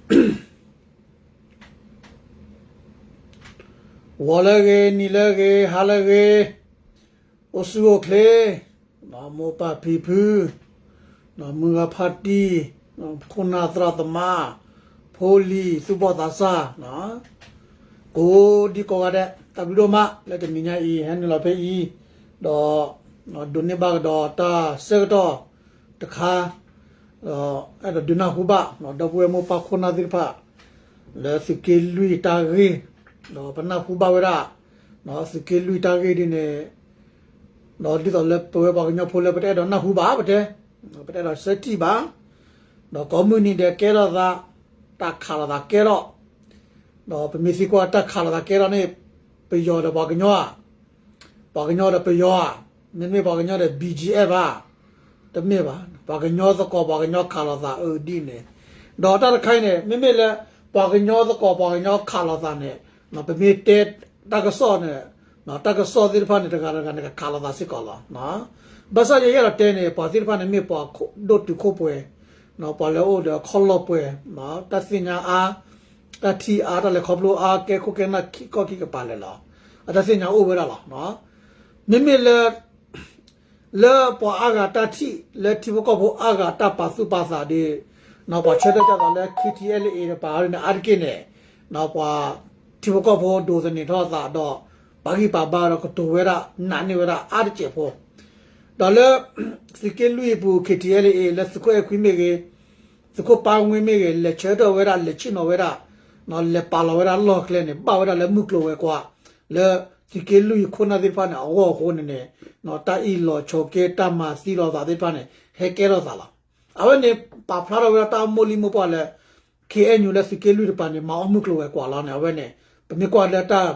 ဂီၤလၢအဂ့ၤ, နံၤလၢအဂ့ၤ, ဟါလၢအဂ့ၤ, အိၣ်ဆူၣ်အိၣ်ချ့, မိၢ်ပၢ်ဖံဖု, မုၢ်ဂၤဖါတံၢ်, ခိၣ်နၢ်သရၣ်သမါ, ဖိလံၤသူၣ်ဘီၣ်သးစၢ်, ကိးဒံကိးဂၤဒဲး တၢ်ဘျုးဒိၣ်မး လၢတနံၤညါအံၤ ဟဲနုာ်လီၤဖဲအံၤ, ဒီး ဒိးန့ၢ်ဘၣ်ကဒီးတၢ်ဆၢကတီၢ်တခါ, ဒီးအဲၣ်ဒိးဒုးနၢ်ဟူဘၣ် ဒီပုၢ်ဝဲၢ်မိၢ်ပၢ်ခိၣ်နၢ်သ့ၣ်တဖၣ် လၢသုးက့လွံၢ်တၢ်ဂ့ၢ်, ဒီးပနၢ်ဟူဘၣ်ဝဲဒၣ် သုးက့လွံၢ်တၢ်ဂ့ၢ်ဒ်န့ၣ်, ဒီးဒ်သိးလၢပဝဲပှၤကညီဖိလၢပတအဲၣ်ဒိးနၢ်ဟူဘၣ်ပတဲ, ပတအဲၣ်ဒိးဆၢထံၣ်ဘၣ်, ဒီးကိးမုၢ်နံၤဒဲးကဲထီၣ်သး, တၢ်ခးလိာ်သးကဲထီၣ်, ဒီးပမ့ၢ်သံကွၢ်တၢ်ခးလိာ်သးကဲထီၣ်န့ၣ်, ပယီၤဒီးပှၤကညီဧါ, ပှၤကညီဒီးပယီၤဧါ, မ့တမ့ၢ်ပှၤကညီဒီး ဘီၣ်ကၠီၣ်အ့ၣ် ဘၣ်, တမ့ၢ်ဘၣ်, ပှၤကညီသကိးပှၤကညီခးလိာ်သးအဒ်န့ၣ်, ဒီးတၢ်တခါအံၤန့ၣ် မ့မ့ၢ်လၢ ပှၤကညီသကိးပှၤကညီခးလိာ်သးန့ၣ်, ပမ့ၢ်တဲတၢ်ကစီၣ်န့ၣ်, တၢ်ကစီၣ်သ့ၣ်တဖၣ်န့ၣ် တဂၤတဂၤန့ၣ် ကခးလိာ်သးစ့ၢ်ကီးလီၤ. ဘၣ်ဆၣ်ယအဲၣ်ဒိးတဲန့ၣ် ပှၤသ့ၣ်တဖၣ်န့ၣ်မ့ၢ်ပှၤဒိၣ်တုာ်ခိၣ်ပှဲၤ, ပှၤလၢအအိၣ်ဒီးခီၣ်လီၢ်ပှဲၤ, တၢ်သ့ၣ်ညါအါ, တၢ်ထံၣ်အါ, တၢ်လဲၤခီဖျိအါ, ကဲခိၣ်ကဲနၢ်ခံခီခံကပၤလဲာ်လီၤ. အတၢ်သ့ၣ်ညါအိၣ်ဝဲဒၣ်လီၤ. မ့မ့ၢ်လၢ လၢပှၤအါဂၤတၢ်ထံၣ်, လၢထံဖိကီၢ်ဖိအါဂၤတၢ်ပာ်သူၣ်ပာ်သးဒီး, ပှၤဆၢထၢၣ်တၢ်သးလၢ ခ့ထံအဲလ်အ့ တပၤန့ၣ် အါတက့ၢ်န့ၣ်, ပှၤထံဖိကီၢ်ဖိဒိးသန့ၤထီၣ်အသးဒီး ပာ်ဂံၢ်ပာ်ဘါဒီးကတိၤဝဲဒၣ် နာ်န့ၢ်ဝဲဒၣ်အါတစဲးဖိ, ဒီးလၢ သုးက့လွံၢ်အပူၤ ခ့ထံအဲလ်အ့ လၢသုးခိၣ်အဲၣ်ခွံမ့ၢ်ဂ့ၤ, သုးခိၣ်ပၢ်ဝ့မ့ၢ်ဂ့ၤ လဲၤဆၢထၢၣ်ဝဲဒၣ် လဲၤဆ့ၣ်နီၤဝဲဒၣ်, လဲၤပာ်လီၤဝဲဒၣ်လီၢ်ကျဲန့ၣ် ဘၣ်ဝဲဒၣ်လၢမုၢ်ကျိၤဝဲၤကွာ်, လၢသုးက့လွံၢ်ခိၣ်နၢ်သ့ၣ်တဖၣ်န့ၣ် အဂီၢ်အဃိန့ၣ်န့ၣ်, တၢ်အ့ၣ်လိာ်ဆိးက့ တၢ်မၤသံလိာ်သးသ့ၣ်တဖၣ်န့ၣ် ဟဲကဲထီၣ်သးလီၤ. အဝဲန့ၣ် ပာ်ဖျါထီၣ်ဝဲဒၣ်တၢ်မိၢ်လံမိၢ်ပှၢ်လၢ ခ့အဲၣ်ယူၣ် လၢသုးက့လွံၢ်တပၤန့ၣ် မၤအီၣ်မုၢ်ကျိၤဝဲၤကွာ်လီၤန့ၣ် အဝဲန့ၣ်, ပမ့ၢ်ကွၢ်လၢတၢ်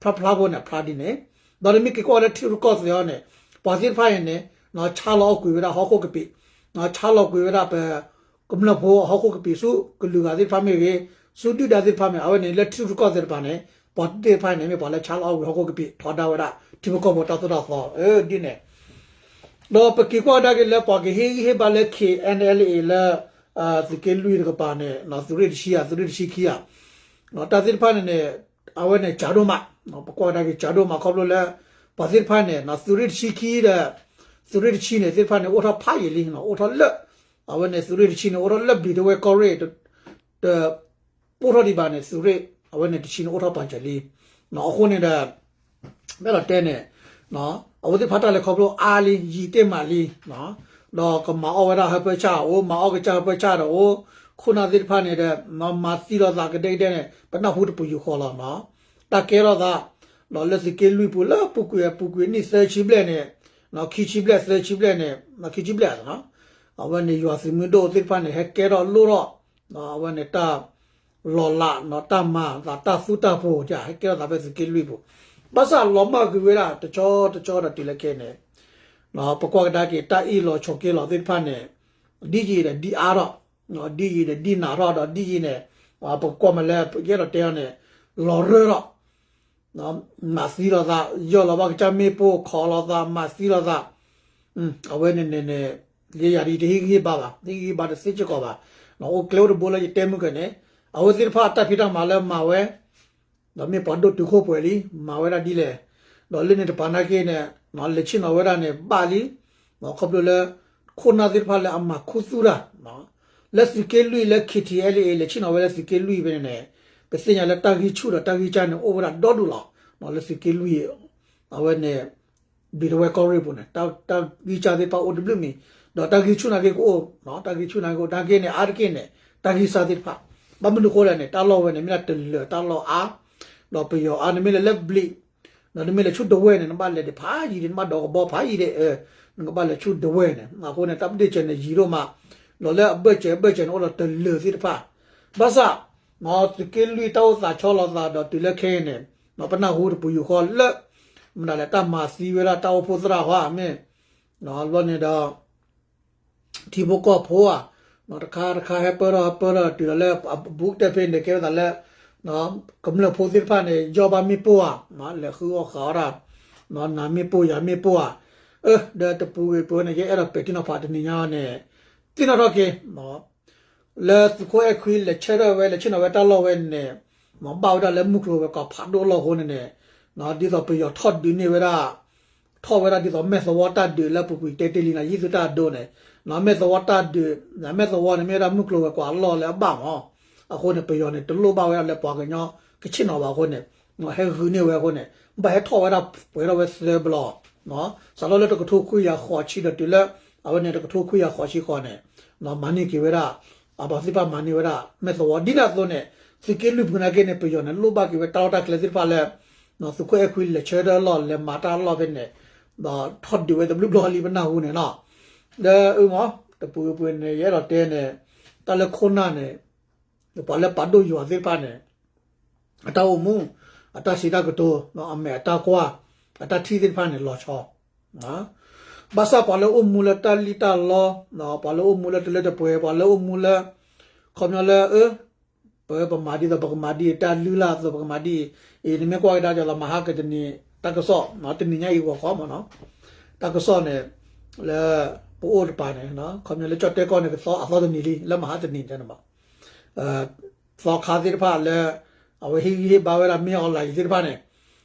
ဖျါဖျါဖိန့ၣ် ဖျါဒ်န့ၣ်, ဒီးနမ့ၢ်က့ၤကွၢ်လၢထံရူၢ်ကီၢ်သဲးအံၤန့ၣ်, ပှၤသ့ၣ်တဖၣ်အံၤန့ၣ်, ဆါလီၤအီၣ်ကွံာ်ဝဲဒၣ်ဟီၣ်ခိၣ်ကပံာ်, ဆါလီၤကွံာ်ဝဲဒၣ်ပ ကမျၢၢ်ဖိဟီၣ်ခိၣ်ကပံာ်ဆူကလုာ်ဂၤသ့ၣ်တဖၣ်မ့ၢ်ဂ့ၤ, ဆူဒုၣ်ဒါသ့ၣ်တဖၣ်မ့ၢ်, အဝဲန့ၣ်လၢထံရူၢ်ကီၢ်သဲးတပၤန့ၣ်, ပှၤသ့ၣ်တဖၣ်န့ၣ် မ့ၢ်ပှၤလၢဆါလီၤအီၣ်ကွံာ်ဟီၣ်ခိၣ်ကပံာ် ထီဒါဝဲဒၣ် ထံဖိကီၢ်ဖိတၢ်သိၣ်တၢ်သီ ဒ်န့ၣ်, ဒီးပက့ၤကွၢ်ကဒါက့ၤလၢပှၤကဟ့ၣ်ဂံၢ်ဟ့ၣ်ဘါလၢ ခ့အဲၣ်အလ်အ့ လၢ သုးက့လွံၢ်တကပၤန့ၣ် သုးရ့ၣ်တဆံဧါ သုးရ့ၣ်တဆံခံဧါ, တၢ်သ့ၣ်တဖၣ်န့ၣ်န့ၣ်, အဝဲန့ၣ် ကးဒိၣ်မး, ပကွၢ်ကဒါက့ၤကးဒိၣ်မးခီဖျိလၢ ပှၤသ့ၣ်တဖၣ်န့ၣ် သုးရ့ၣ်တဆံခံဒီး သုးရ့ၣ်တဆံန့ၣ် သ့ၣ်တဖၣ်န့ၣ် အိၣ်ထီၣ်ဖးယံာ်လံ, အိၣ်ထီၣ်လၢ, အဝဲန့ၣ် သုးရ့ၣ်တဆံန့ၣ် အိၣ်ထီၣ်လၢဘျံးထဝဲကီၢ်ရ့ၣ်, တ အိၣ်ထီၣ်ဒံးဘၣ်န့ၣ် သုးရ့ၣ် အဝဲန့ၣ်တဆံန့ၣ်အိၣ်ထီၣ်ပာ်စၢၤလံ, အဃိန့ၣ်ဒီး မ့ၢ်လီၤတဲန့ၣ်, အဝဲသ့ၣ်တဖၣ်တၢ်လဲၤခီဖျိအါလံ ယံာ်တ့ၢ်မးလံ, ဒီးကမၤအီၣ်ဝဲဒၣ်ဟၢဖၢဆၣ်အိၣ် မၤအီၣ်ကစၢ်ဟၢဖၢဆၣ်ဒီးအိၣ်, ခိၣ်နၢ်သ့ၣ်တဖၣ်န့ၣ်ဒီး မၤသံလိာ်သးကဒဲကဒဲန့ၣ် ပနၢ်ဟူတပယူာ်ဃီလီၤ, တၢ်ကဲထီၣ်သး, ဒီးလၢသုးက့လွံၢ်ပူၤလၢပူၤကွံာ်ပူၤကွံာ်နံၣ်သၢဆံဘျဲၣ်န့ၣ်, ခံဆံဘျဲၣ်သၢဆံဘျဲၣ်န့ၣ်, ခံဆံဘျဲၣ်, အဝဲန့ၣ်ယွၤသုးမုၢ်ဒိၣ်သ့ၣ်တဖၣ်န့ၣ် ဟဲကဲထီၣ်လိၣ်ထီၣ်, အဝဲန့ၣ်တၢ် လီၤလး တၢ်မၤသးတၢ်သူတၢ်ပှီၤ ဟဲကဲထီၣ်သးဖဲသုးက့လွံၢ်ပူၤ, ဘၣ်ဆၣ်လီၤမၢ်ကွံာ်ဝဲဒၣ်တဆီတဆီဒီးတုၤလၢခဲအံၤန့ၣ်, ပကွၢ်ကဒါက့ၤတၢ်အ့ၣ်လိာ်ဆိးက့လိာ်သ့ၣ်တဖၣ်န့ၣ်, ဒ်ယံာ်ဒီးဒ်အါထီၣ်, ဒ်ယံာ်ဒီးဒ်နးထီၣ်ဒီးဒ်ယံာ်န့ၣ်, ပကွၢ်မးလၢယအဲၣ်ဒိးတဲအီၤန့ၣ်, လီၤရၢၢ်ထီၣ် မၤသံလိာ်သး ယီၢ်လီၤဘၣ်ကစၢ်မ့ၣ်ပိၢ် ခိးလိာ်သး မၤသံလိာ်သး, အဝဲန့ၣ်န့ၣ်န့ၣ်, ယဲယၤဒ်ယတဟ့ၣ်ဂံၢ်ဟ့ၣ်ဘါဘၣ် ဟ့ၣ်ဂံၢ်ဟ့ၣ်ဘါတသ့စ့ၢ်ကီးဘၣ်, အိၣ်ကျဲအိၣ်တဘိလၢယတဲမုၢ်ကန့ၣ်, အဝဲသ့ၣ်တဖၣ်အတၢ်ဖံးတၢ်မၤလၢမၤဝဲ, ဒီးမ့ၢ်ပှၤဒိၣ်တုာ်ခိၣ်ပှဲၤလံ မၤဝဲဒၣ်ဒ်လဲၣ်, ဒီးလၢန့ၣ်တပၤနာ်က့န့ၣ်, လဲၤဆ့ၣ်နီၤဝဲဒၣ်န့ၣ် ဘၣ်လံ, ခီဖျိလၢ, ခိၣ်နၢ်သ့ၣ်တဖၣ်လၢအမၤခူသူၣ်တၢ် လၢသုးက့လွံၢ်လၢ ခ့ထံအဲလ်အ့ လဲၤဆ့ၣ်နီၤဝဲလၢသုးက့လွံၢ်ဖဲန့ၣ်န့ၣ်, ပသ့ၣ်ညါလၢတၢ်ဂံၢ်ဆူၣ်ဒီးတၢ်ဂံၢ်စၢ်န့ၣ်အိၣ်ဝဲဒၣ်ဒီဒူၣ်လီၤ, လၢသုးက့လွံၢ်, အဝဲန့ၣ်, ဘျံးထဝဲကီၢ်ရ့ၣ်ပူၤန့ၣ် တၢ်ဂံၢ်စၢ်သ့ၣ်တဖၣ်အိၣ်တဘျုးမံၤ, ဒီးတၢ်ဂံၢ်ဆူၣ်နာ်က့ကအိၣ်, တၢ်ဂံၢ်ဆူၣ်နာ်က့ကအိၣ် တၢ်ဂ့ၢ်န့ၣ် အါတက့ၢ်န့ၣ်, တၢ်ဂံၢ်စၢ်သ့ၣ်တဖၣ်, ဘၣ်မနုၤအဃိလဲၣ်န့ၣ် တၢ်လီၢ်ဝဲန့ၣ် မ့ၢ်ဒၣ်တလၢာ်တၢ်လီၢ်အါ, ဒီးပယီၤအါန့ၣ်မ့ၢ်လၢလၢဘျံး ဒီးနမ့ၢ်လဲၤဆူဒဝဲၢ်န့ၣ် နဘၣ်လဲၤဒံးဖးယံာ်ဒီး နဘၣ်ဒိးကဘီဖးယံာ်ဒီး, နကဘၣ်လဲၤဆူဒဝဲၢ်န့ၣ်, အဃိန့ၣ် တၢ်ပဒ့ၣ်စၢၤန့ၣ်ယံာ်ဒိၣ်မး, ဒီးလၢအဘၢၣ်စၢၤအဘၢၣ်စၢၤန့ၣ် အိၣ်ဒီးတလၢာ်သ့ၣ်တဖၣ်, ဘၣ်ဆၣ်, သုးက့လွံၢ်တၢ်အိၣ်သးဆီလီၤသးဒီးတုၤလၢခဲအံၤန့ၣ်, ပနၢ်ဟူတပယူာ်ဃီလၢ, မတၤလဲၣ်တၢ်မၤသံဝဲဒၣ်တၢ်အိၣ်ဖှိၣ်သရၣ်ဟီမ့ၢ်, ဘျီန့ၣ်ဒီး ထံဖိကီၢ်ဖိဧါ, တခါတခါဟဲပၢၢ်ထီၣ်ဟဲပၢၢ်ထီၣ်တုၤလီၤလၢအဘူးကတၢၢ်ဖဲန့ၣ် ကဲဝဲသးလၢ, ကမျၢၢ်ဖိသ့ၣ်တဖၣ်န့ၣ် ယီၢ်ဘၣ်မ့ၣ်ပိၢ်ဧါ, လဲၤဃုအီၣ်ဃုအီတၢ်, နၤမ့ၣ်ပိၢ်ယၤမ့ၣ်ပိၢ်ဧါ, ဒီးတပူၤဂ့ၤပူၤန့ၣ် ယအဲၣ်ဒိးပဲာ်ထံနီၤဖးတနံၤညါန့ၣ်, သ့ၣ်နီၣ်ထီၣ်က့ၤ လၢသုးခိၣ်အဲၣ်ခွံလဲၤဆၢထၢၣ်ဝဲ လဲၤဆ့ၣ်နီၤဝဲတၢ်လီၢ်ဝဲန့ၣ် ဘၣ်ဝဲဒၣ်လၢမုၢ်ကျိၤဝဲၤကွာ်ဖးဒိၣ်လီၢ်အဃိန့ၣ်န့ၣ် ဒ်သိးပယီၤထီၣ်ဒုးန့ၢ်ဝဲဒၣ် ထီၣ်ဝဲဒၣ်ဒ်သိးမဲၢ်သဝီတၢ်ဒုးလၢပူၤကွံာ်တဲတ့ၢ်လံန့ၣ် ယဟံးသုတၢ်အဒိန့ၣ် မဲၢ်သဝီတၢ်ဒုး မဲၢ်သဝီန့ၣ်မ့ၢ်ဝဲဒၣ်မုၢ်ကျိၤဝဲၤကွာ်အလီၢ်လၢအဘၣ်မး အဃိန့ၣ် ပယီၤန့ၣ်တလိၣ်ဘၣ်ဝဲဒၣ်လၢပှၤကညီကဆ့ၣ်နီၤဘၣ်အဃိန့ၣ် ဟဲဂုာ်န့ၢ်ဝဲအဃိန့ၣ် ဘၣ်ဟဲထီၣ်ဝဲဒၣ်ပှဲၤထီၣ်ဝဲသၢဘျီ စးထီၣ်လၢတကထိခွံကယၤဃိးဆံဒီးတုၤလၢ အဝဲန့ၣ်တကထိခွံကယၤဃိးဆံဃိးန့ၣ် မၤန့ၢ်က့ၤဝဲဒၣ် အပှၤသ့ၣ်တဖၣ်မၤန့ၢ်ဝဲဒၣ်မဲၢ်သဝီ ဒ်န့ၣ်အသိးန့ၣ် သုးက့လွံၢ်ပူၤနာ်က့န့ၣ် ပယီၤန့ၣ်လိၣ်ဘၣ်က့ၤဝဲတၢ်လီၢ်တၢ်ကျဲသ့ၣ်တဖၣ်လၢ သုးခိၣ်အဲၣ်ခွံလဲၤဆၢထၢၣ်လီၢ်လဲၤမၤတၢ်လီၢ်ဖဲန့ၣ် ဒီးထီၣ်ဒုးဝဲတဘျုးဘျီလံပနၢ်ဟူန့ၣ်နီၤ ဒီးအမ့ၢ် တပူၤပူၤန့ၣ် ယအဲၣ်ဒိးတဲန့ၣ် တၢ်လၢခိၣ်နၢ်န့ၣ် ပှၤလၢပာ်ဒိၣ်ယွၤသ့ၣ်တဖၣ်န့ၣ် အတၢ်အိၣ်မူ အတၢ်စံးတၢ်ကတိၤ အမဲာ်အတၢ်ကွၢ် အတၢ်ထံၣ်သ့ၣ်တဖၣ်န့ၣ်လီၤဆီ ဘၣ်ဆၣ်ပှၤလၢအိၣ်မူလၢတၢ်လံၣ်တၢ်လီ ပှၤလၢအိၣ်မူလၢတလၢတပှဲၤ ပှၤလၢအိၣ်မူလၢ ခီပညီလၢ ပ ပမၤဒ်သိးပကမၤဒ်အံၤ တၢ်လုၢ်လၢ်အသိးပကမၤဒ်အံၤ အံၤနမ့ၢ်ကွၢ်ကဒါက့ၤလီၤ မဟါကတနံၤ တၢ်ကစီၣ် တနံၤညါအံၤဂီၤခီမ့ၢ်နီၤ တၢ်ကစီၣ်န့ၣ် လၢ ပအိၣ်တပၤန့ၣ် ခီပညီလၢကၠီၣ်တဲၣ်ကီၢ်န့ၣ် ကသီအသီတနံၤလံ လၢမဟါတနံၤန့ၣ်ဘၣ် သီခါသ့ၣ်တဖၣ်လၢ အဝဲဟ့ၣ်ဂံၢ်ဟ့ၣ်ဘါဝဲဒၣ်မ့ၢ် online သ့ၣ်တဖၣ်န့ၣ်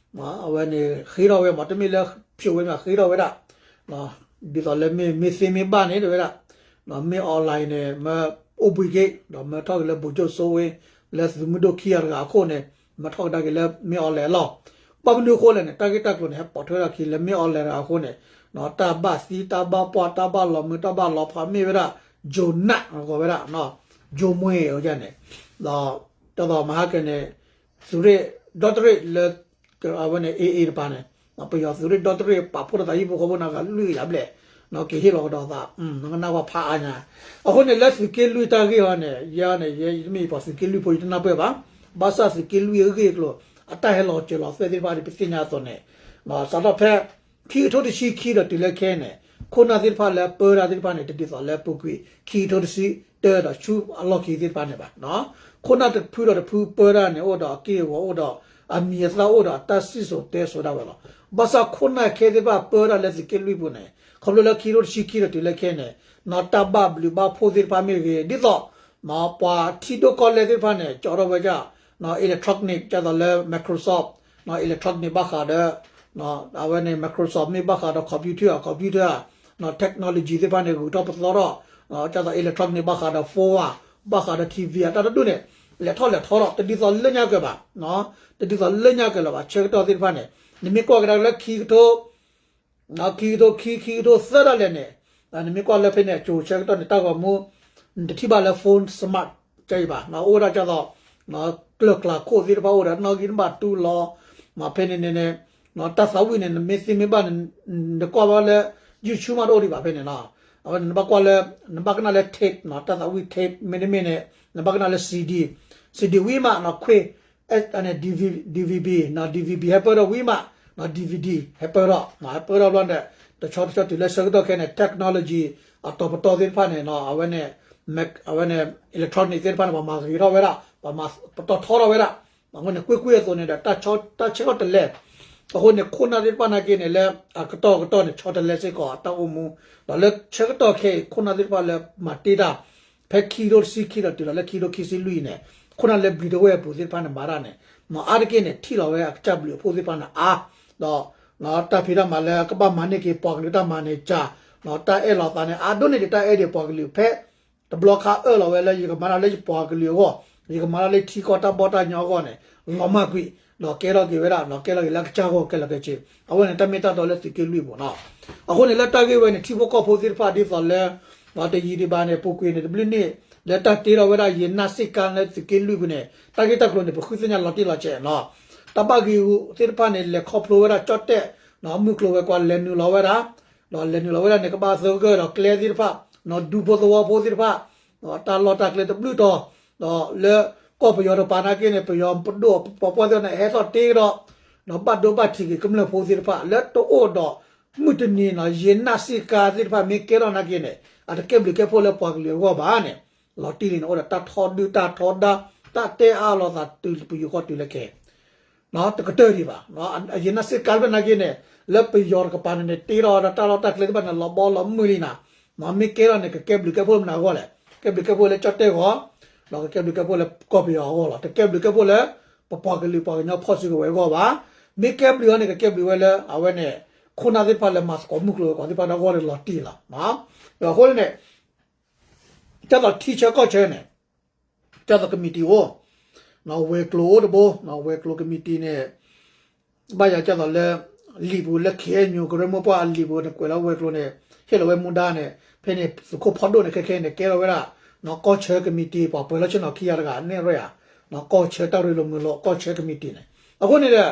အဝဲန့ၣ်ဃ့ထီၣ်ဝဲမး တမ့ၢ်လၢဖျိးဝဲမး ဃ့ထီၣ်ဝဲဒၣ် ဒ်သိးလၢမ့ၢ်မ့ၢ်သ့မ့ၢ်ဘၣ်န့ၣ် တဲဝဲဒၣ် မ့ၢ် online န့ၣ် မ့ၢ်အိၣ်ဘှံးက့ၤ ဒီးမ့ၢ်ထီၣ်က့ၤလၢဗိုလ်ချုပ်စိုးဝင်း လၢသုးမုၢ်ဒိၣ်ခံဂၤတဂၤအခိၣ်န့ၣ် မ့ၢ်ထီၣ်ကဒါက့ၤလၢမ့ၢ် online လီၤ ဘၣ်မနုၤအဃိလဲၣ်န့ၣ် တၢ်ဂ့ၢ်တၢ်ကျိၤန့ၣ် ဟဲပိာ်ထွဲထီၣ်ခံလၢမ့ၢ် online တဂၤအဃိန့ၣ် တၢ်ဘၣ်သံတၢ်ဘၣ်ပှၢ်တၢ်ဘၣ်လီၤမုၢ်တၢ်ဘၣ်လီၤဖးမ့ၢ်ဝဲဒၣ် ယိၤနၣ် ဂီၤဝဲဒၣ် ယိၤမွဲအန့ၣ် ဒီး တၢ်သိးမဟါကန့ၣ် သုးရ့ၣ် ဒီတရ့ၣ်လၢ အဝဲန့ၣ် AA တပၤန့ၣ် ပယီၤသုးရ့ၣ်ဒီတရ့ၣ်ပာ်ဖှိၣ်ထီၣ်သးဟံၣ်ဖိဃီဖိန့ၣ်ဂၤလွံၢ်ကယၤဘျဲၣ် က့ၤဟ့ၣ်လီၤကဒီးသး နကနၣ်ဝဲဖးအါညါ အဃိန့ၣ်လၢသုးက့လွံၢ်တၢ်ဂ့ၢ်အံၤန့ၣ် ယဲန့ၣ် ယမ့ၢ်ပှၤသုးက့လွံၢ်ဖိ ယတနၢ်ပၢၢ်ဘၣ် ဘၣ်ဆၣ်သုးက့လွံၢ်အဂ့ၢ်အကျိၤ အတၢ်ဟဲလီၤစၢၤလီၤသွဲၣ်သ့ၣ်တဖၣ်ဒ်ပသ့ၣ်ညါအသိးန့ၣ် စးထီၣ်ဖဲ ခံကထိတဆံခံဒီးတုၤလၢခဲအံၤန့ၣ် ခိၣ်နၢ်သ့ၣ်တဖၣ်လၢပၢတၢ်သ့ၣ်တဖၣ်န့ၣ် တဒ်သိးလၢပူၤကွံာ် ခံကထိတဆံတၢဒီးဆူအလီၢ်ခံသ့ၣ်တဖၣ်န့ၣ်ဘၣ်. ခိၣ်နၢ်တဖုဒီးတဖုပၢတၢ်န့ၣ် အိၣ်ဒီးအက့ၢ်အဂီၤ အိၣ်ဒီးအမံၤအသၣ် အိၣ်ဒီးအတၢ်စံၣ်စိၤတဲစိၤဒၣ်ဝဲလီၤ. ဘၣ်ဆၣ်ခိၣ်နၢ်ခဲသ့ၣ်တဖၣ်ပၢတၢ်လၢသုးက့လွံၢ်ပူၤန့ၣ် ခီဖျိလၢခံကထိတဆံခံဒီးတုၤလၢခဲအံၤန့ၣ် တၢ်ဘၣ်ဘျုးဘၣ်ဖှိၣ်သ့ၣ်တဖၣ်မ့ၢ်ဂ့ၤ ဒ်သိး ပှၤထံဒိၣ်ကီၢ်လဲၢ်သ့ၣ်တဖၣ်န့ၣ် ကၠီထီၣ်ဝဲဒၣ် electronic ဒ်သိးလၢ Microsoft electronic ဘၣ်ဃးဒီး အဝဲန့ၣ် Microsoft မ့ၢ်ဘၣ်ဃးဒီး computer computer technology သ့ၣ်တဖၣ်န့ၣ် ဂုၤထီၣ်ပသီထီၣ် ဒ်သိး electronic ဘၣ်ဃးဒီး phone ဧါ ဘၣ်ဃးဒီး T V ဧါ တၢ်တဒူၣ်န့ၣ် လဲၤထီၣ်လဲၤထီထီၣ် တဒ်သိးလၢညါက့ၤဘၣ် တဒ်သိးလၢညါက့ၤလၢၤဘၣ် ဆၢကတီၢ်သ့ၣ်တဖၣ်န့ၣ် နမ့ၢ်ကွၢ်ကဒါလၢခံကထိ ခံကထိခံ ခံကထိသၢဒၣ်လဲာ်န့ၣ် နမ့ၢ်ကွၢ်လၢဖဲန့ၣ် အစိၤဆၢကတီၢ်န့ၣ် တၢ်ဂီၤမူ နတထံၣ်ဘၣ်လၢ phone smart ကဲအံၤဘၣ် အိၣ်ဝဲဒၣ်ဒ်သိး ကျၢၢ်ကျးခိၣ်သ့ၣ်တဖၣ်အိၣ်ဒီး နီၣ်ဂံၢ်နဘၣ်တူၢ်လီၤ မ့ၢ်ဖဲန့ၣ်န့ၣ် တၢ်သးဝံၣ်န့ၣ် နမ့ၢ်သ့မ့ၢ်ဘၣ်န့ၣ် နကွၢ်ဘၣ်လၢ YouTube မးတအိၣ်ဒံးဘၣ်ဖဲန့ၣ်လီၤ. အဝဲန့ၣ် နဘၣ်ကွၢ်လၢ နဘၣ်ကနၣ်လၢ tape တၢ်သးဝံၣ် tape မ့တမ့ၢ်န့ၣ် နဘၣ်ကနၣ်လၢ CD CD ဝံၤမး ခွ့ DV DVB DVB ဟဲပၢထီၣ်ဝံၤမး DVD ဟဲပၢထီၣ် ဟဲပၢထီၣ်ဘျီန့ၣ် တဆီတဆီတုၤလၢဆၢကတီၢ်ခဲအံၤန့ၣ် technology အတီၤပတီၢ်သ့ၣ်တဖၣ်န့ၣ် အဝဲန့ၣ် အဝဲန့ၣ် electronic သ့ၣ်တဖၣ်န့ၣ် ပှၤမၤဂ့ၤထီၣ်ဝဲဒၣ် ပှၤမၤပတီၢ်ထီထီၣ်ဝဲဒၣ် အဝဲန့ၣ် ကွ့ၢ်ကွ့ၢ်အသိးန့ၣ်ဒီး တၢ်ဆၢကတီၢ်တလဲၤ အဃိန့ၣ် ခိၣ်နၢ်သ့ၣ်တဖၣ်နာ်က့န့ၣ် လၢအကတီၢ်ကတီၢ်န့ၣ် ဆီတလဲစ့ၢ်ကီးအတၢ်အိၣ်မူ ဒီးလၢဆၢကတီၢ်ခဲအံၤ ခိၣ်နၢ်သ့ၣ်တဖၣ်လၢမၤတ့ၢ်တၢ် ဖဲခံကထိတဆံခံဒီးတုၤလီၤလၢခံကထိခံဆံလွံၢ်အံၤန့ၣ် ခိၣ်နၢ်လၢဘျံးတဝဲၢ်အပူၤသ့ၣ်တဖၣ်န့ၣ် မၤတၢ်န့ၣ် အါတက့ၢ်န့ၣ် ထံၣ်လီၤဝဲအကစၢ်ဘျုးအဖှိၣ်သ့ၣ်တဖၣ်န့ၣ်အါ ဒီး တၢ်ဖံးတၢ်မၤလၢကဘၣ်မၤန့ၢ်က့ၤပှၤကလုာ်တၢ်မၤန့ၣ်ကၢ် တၢ်အဲၣ်လီၤသးန့ၣ် အါဒိၣ်န့ၢ်ဒံးတၢ်အဲၣ်ဒံးပှၤကလုာ်ဖဲ တဘျီခါအၢၣ်လီၤဝဲလၢယကမၤတၢ်လၢယပှၤကလုာ်အဂီၢ် ယကမၤတၢ်လၢထံကီၢ်တၢ်ဘီတၢ်ညီအဂီၢ်န့ၣ် လီၤမၢ်ကွံာ် ဒီးကဲထီၣ်က့ၤဝဲဒၣ် ဒီးကဲထီၣ်က့ၤလၢအကစၢ်ဂီၢ်ကဲလီၤကဲဆ့ အဝဲန့ၣ်တၢ်မ့ၢ်တၢ်တီလၢသုးက့လွံၢ်ပူၤနီၤ အဃိန့ၣ်လၢတၢ်ဂ့ၢ်ဝဲန့ၣ် ထံဖိကီၢ်ဖိသ့ၣ်တဖၣ်ဒ်သိးလၢ တယံာ်ဒံးဘၣ်န့ၣ် ပူၤကွံာ်န့ၣ် တဘျုးန့ၣ် လၢတၢ်တ့ထီၣ်ဝဲဒၣ်ယနၢ်စ့ၢ်ကါလၢသုးက့လွံၢ်ပူၤန့ၣ် တၢ်ဂ့ၢ်တၢ်ကျိၤန့ၣ် ပဃုသ့ၣ်ညါလီၤတံၢ်လီၤဆဲးနီၤ တၢ်ဘၣ်ဂ့ၢ်ဂူာ်သ့ၣ်တဖၣ်န့ၣ် လဲၤခီဖျိဝဲဒၣ်ကၠီၣ်တဲၣ် မုၢ်ကျိၤဝဲၤကွာ်လဲၤနုာ်လီၤဝဲဒၣ် ဒီးလဲၤနုာ်လီၤဝဲဒၣ်န့ၣ် ကဘၣ်သဂၢၢ်ဒီးကျဲသ့ၣ်တဖၣ် ဒူဖိသဝီဖိသ့ၣ်တဖၣ် တၢ်လီၢ်တၢ်ကျဲတဘျုးတီၤ ဒီးလၢကီၢ်ပယီၤတပၤနာ်က့န့ၣ် ပယီၤပဒိၣ်ပပှၢ်သ့ၣ်တဖၣ်န့ၣ် ဟဲထီၣ်တ့ဒီး ဒီးဘၣ်ဒိဘၣ်ထံးက့ၤကမျၢၢ်ဖိသ့ၣ်တဖၣ် လၢတအိၣ်ဒီး မုၢ်တနံၤနီၤ ယနၢ်စ့ၢ်ကါသ့ၣ်တဖၣ်မ့ၢ်ကဲထီၣ်နာ်က့န့ၣ် အတကဲဘျုးကဲဖှိၣ်လၢပှၤကလုာ်အဂီၢ်ဘၣ်န့ၣ် လီၤတံၢ်လံန့ၣ် အိၣ်ဒီးတၢ်ထီဒုၣ်တၢ်ထီဒါ တၢ်တဲအါလီၤသးတုၤပယူာ်ဃီတုၤလၢခဲ တကတၢၢ်ဒံးဘၣ်. ယနၢ်စ့ၢ်ကါဖဲနာ်က့န့ၣ် လၢပယီၤတကပၤန့ၣ်န့ၣ် တ့ထီၣ်ဒီးတၢ်လီၢ်တၢ်ကျဲသ့ၣ်တဖၣ်န့ၣ် လီၤဘီလီၤမုၢ်လံနၤ, မ့ၢ်ကဲထီၣ်န့ၣ် ကကဲဘျုးကဲဖှိၣ်မနုၤအဂီၢ်လဲၣ်, ကဲဘျုးကဲဖှိၣ်လၢကၠီၣ်တဲၣ်ဂီၢ်, ဒီးကကဲဘျုးကဲဖှိၣ်လၢကီၢ်ပယီၤအဂီၢ်လီၤ. တကဲဘျုးကဲဖှိၣ်လၢ ပပှၤကလုာ်ပှၤကညီဖီၣ်စုကဝဲၤအဂီၢ်ဘၣ်. မ့ၢ်ကဲဘျုးအီၤန့ၣ် ကကဲဘျုးဝဲလၢအဝဲန့ၣ် ခိၣ်နၢ်သ့ၣ်တဖၣ်လၢမၤသကိးမုၢ်ကျိၤဝဲၤကွာ်သ့ၣ်တဖၣ်ဒီးအဂီၢ်န့ၣ်လီၤတံၢ်လီၤ. အဃိန့ၣ် ဒ်သိးထံဆၢကီၢ်ဆၢန့ၣ် ဒ်သိးကမံးတံာ်အိၣ်, ဝဲၤကျိၤအိၣ်တဘိ, ဝဲၤကျိၤကမံးတံာ်န့ၣ် ဘၣ်ယၤဒ်သိးလၢ လံာ်ပူၤလၢ ခ့ၣ်အဲၣ်ယူၣ် ကရၢမိၢ်ပှၢ်အလံာ်ပူၤန့ၣ် ကွဲးလီၤဝဲၤကျိၤန့ၣ် ဟ့ၣ်လီၤဝဲမူဒါန့ၣ် ဖဲန့ၣ် သုးခိၣ်ဖီဒိၣ်န့ၣ် ခဲခဲန့ၣ် ကဲထီၣ်ဝဲဒၣ် ကီၢ်ဆၢကမံးတံာ် ပှၤပှဲၤလီၢ်ဆ့ၣ်နီၤခံဂၤတဂၤန့ၣ်ရဲၣ်ဧါ, ကီၢ်ဆၢတၢ်ရ့လိာ်မုာ်လိာ် ကီၢ်ဆၢကမံးတံာ်န့ၣ်. အဃိန့ၣ်ဒီး တၢ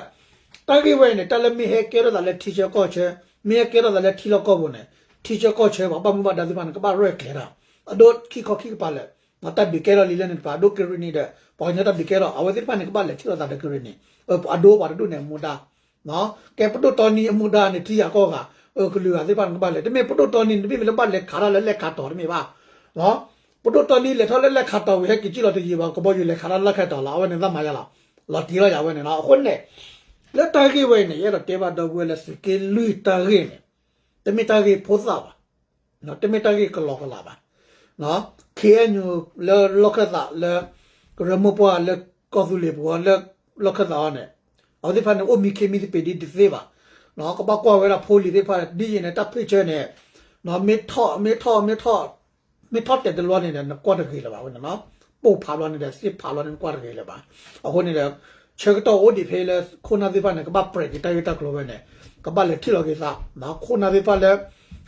်ဂ့ၢ်ဝဲအံၤန့ၣ် တၢ်လၢမ့ၢ်ဟဲကဲထီၣ်သးလၢထံဆၢကီၢ်ဆၢ, မ့ၢ်ဟဲကဲထီၣ်သးလၢထံလီၢ်ကီၢ်ပူၤန့ၣ် ထံဆၢကီၢ်ဆၢ ပှၤဘၣ်မူဘၣ်ဒါသ့ၣ်တဖၣ်န့ၣ် ကဘၣ်ရဲၣ်ကျဲၤတၢ် အဒိခံခီခံကပၤလၢာ်, တၢ်ဒုးကဲထီၣ်လံလၢန့ၣ်တပၤ အဒိကရ့ၣ်နံၤဒီး ပှၤကညီတၢ်ဒုးကဲထီၣ် အဝဲသ့ၣ်တဖၣ်န့ၣ် ကဘၣ်လဲၤထံၣ်လိာ်သးဒီးကရ့ၣ်နံၤ, အဒိပှၤတဒူၣ်န့ၣ်အမူဒါ ကဲပဒိၣ်တီနံအမူဒါန့ၣ် ထံဂၤကီၢ်ဂၤ, ကလုာ်ဂၤသ့ၣ်တဖၣ်န့ၣ် ကဘၣ်လဲၤ, တမ့ၢ်ပဒိၣ်တီနံန့ၣ် တမ့ၢ်လၢဘၣ်လဲၤခးတၢ်လၢလဲၣ်ခးတီၤတမ့ၢ်ဘၣ်. ပဒိၣ်တီနံလဲၤထီၣ်လၢလဲၣ်ခးတီၤဝံၤ ဟဲက့ၤကံၣ်လီၤတယံာ်ဘၣ် ကဘီယူၤလဲၤခးတၢ်လၢလဲၣ်ခးတီၤလီၤ အဝဲန့ၣ်သးမၤယါလီၤ, လီၤတံၢ်လီၤယၤဝဲန့ၣ်လီၤ. အဃိန့ၣ် လၢတၢ်ဂ့ၢ်ဝဲအံၤန့ၣ် ယအဲၣ်ဒိးတဲဘၣ်ဒီပုၢ်ဝဲၢ်လၢသုးက့လွံၢ်တၢ်ဂ့ၢ်န့ၣ် တမ့ၢ်တၢ်ဂ့ၢ်ဖိသၣ်ဘၣ်, တမ့ၢ်တၢ်ဂ့ၢ်ကလီကလးဘၣ်. ခ့ၣ်အဲၣ်ယူၣ် လၢလီၢ်ခၢၣ်သးလၢ ကရၢမိၢ်ပှၢ်လၢကီၢ်သူလ့ၤပူၤအီၤလၢ လီၢ်ခၢၣ်သးအီၤန့ၣ် အဝဲသ့ၣ်တဖၣ်န့ၣ် အိၣ်မံခ့မံသပ့ၤဒ်တသ့ဘၣ်. ကဘၣ်ကွၢ်ဝဲဒၣ်ဖိလံၤသ့ၣ်တဖၣ်ဒ်ယံၤန့ၣ် တၢ်ဖ့ၣ်ဆၢန့ၣ် မ့ၢ်ထီၣ် မ့ၢ်ထီၣ် မ့ၢ်ထီၣ် မ့ၢ်ထီၣ်တဲာ်တလီၢ်န့ၣ်ဒီး နကွၢ်တဂ့ၤလၢၤဘၣ်ဝဲန့ၣ်လီၤ. ပိၢ်ဖးဘျီန့ၣ်ဒီး သ့ၣ်ဖးဘျီန့ၣ် နကွၢ်တဂ့ၤလၢၤဘၣ်. အဃိန့ၣ်ဒီး ဆၢကတီၢ်အိၣ်ဒံးဖဲလၢ ခိၣ်နၢ်သ့ၣ်တဖၣ်န့ၣ် ကဘၣ်ပြဲးက့ၤတၢ်ဂ့ၢ်တၢ်ကျိၤဝဲန့ၣ် ကဘၣ်လဲၤထံၣ်လီၤက့ၤသး ခိၣ်နၢ်သ့ၣ်တဖၣ်လၢ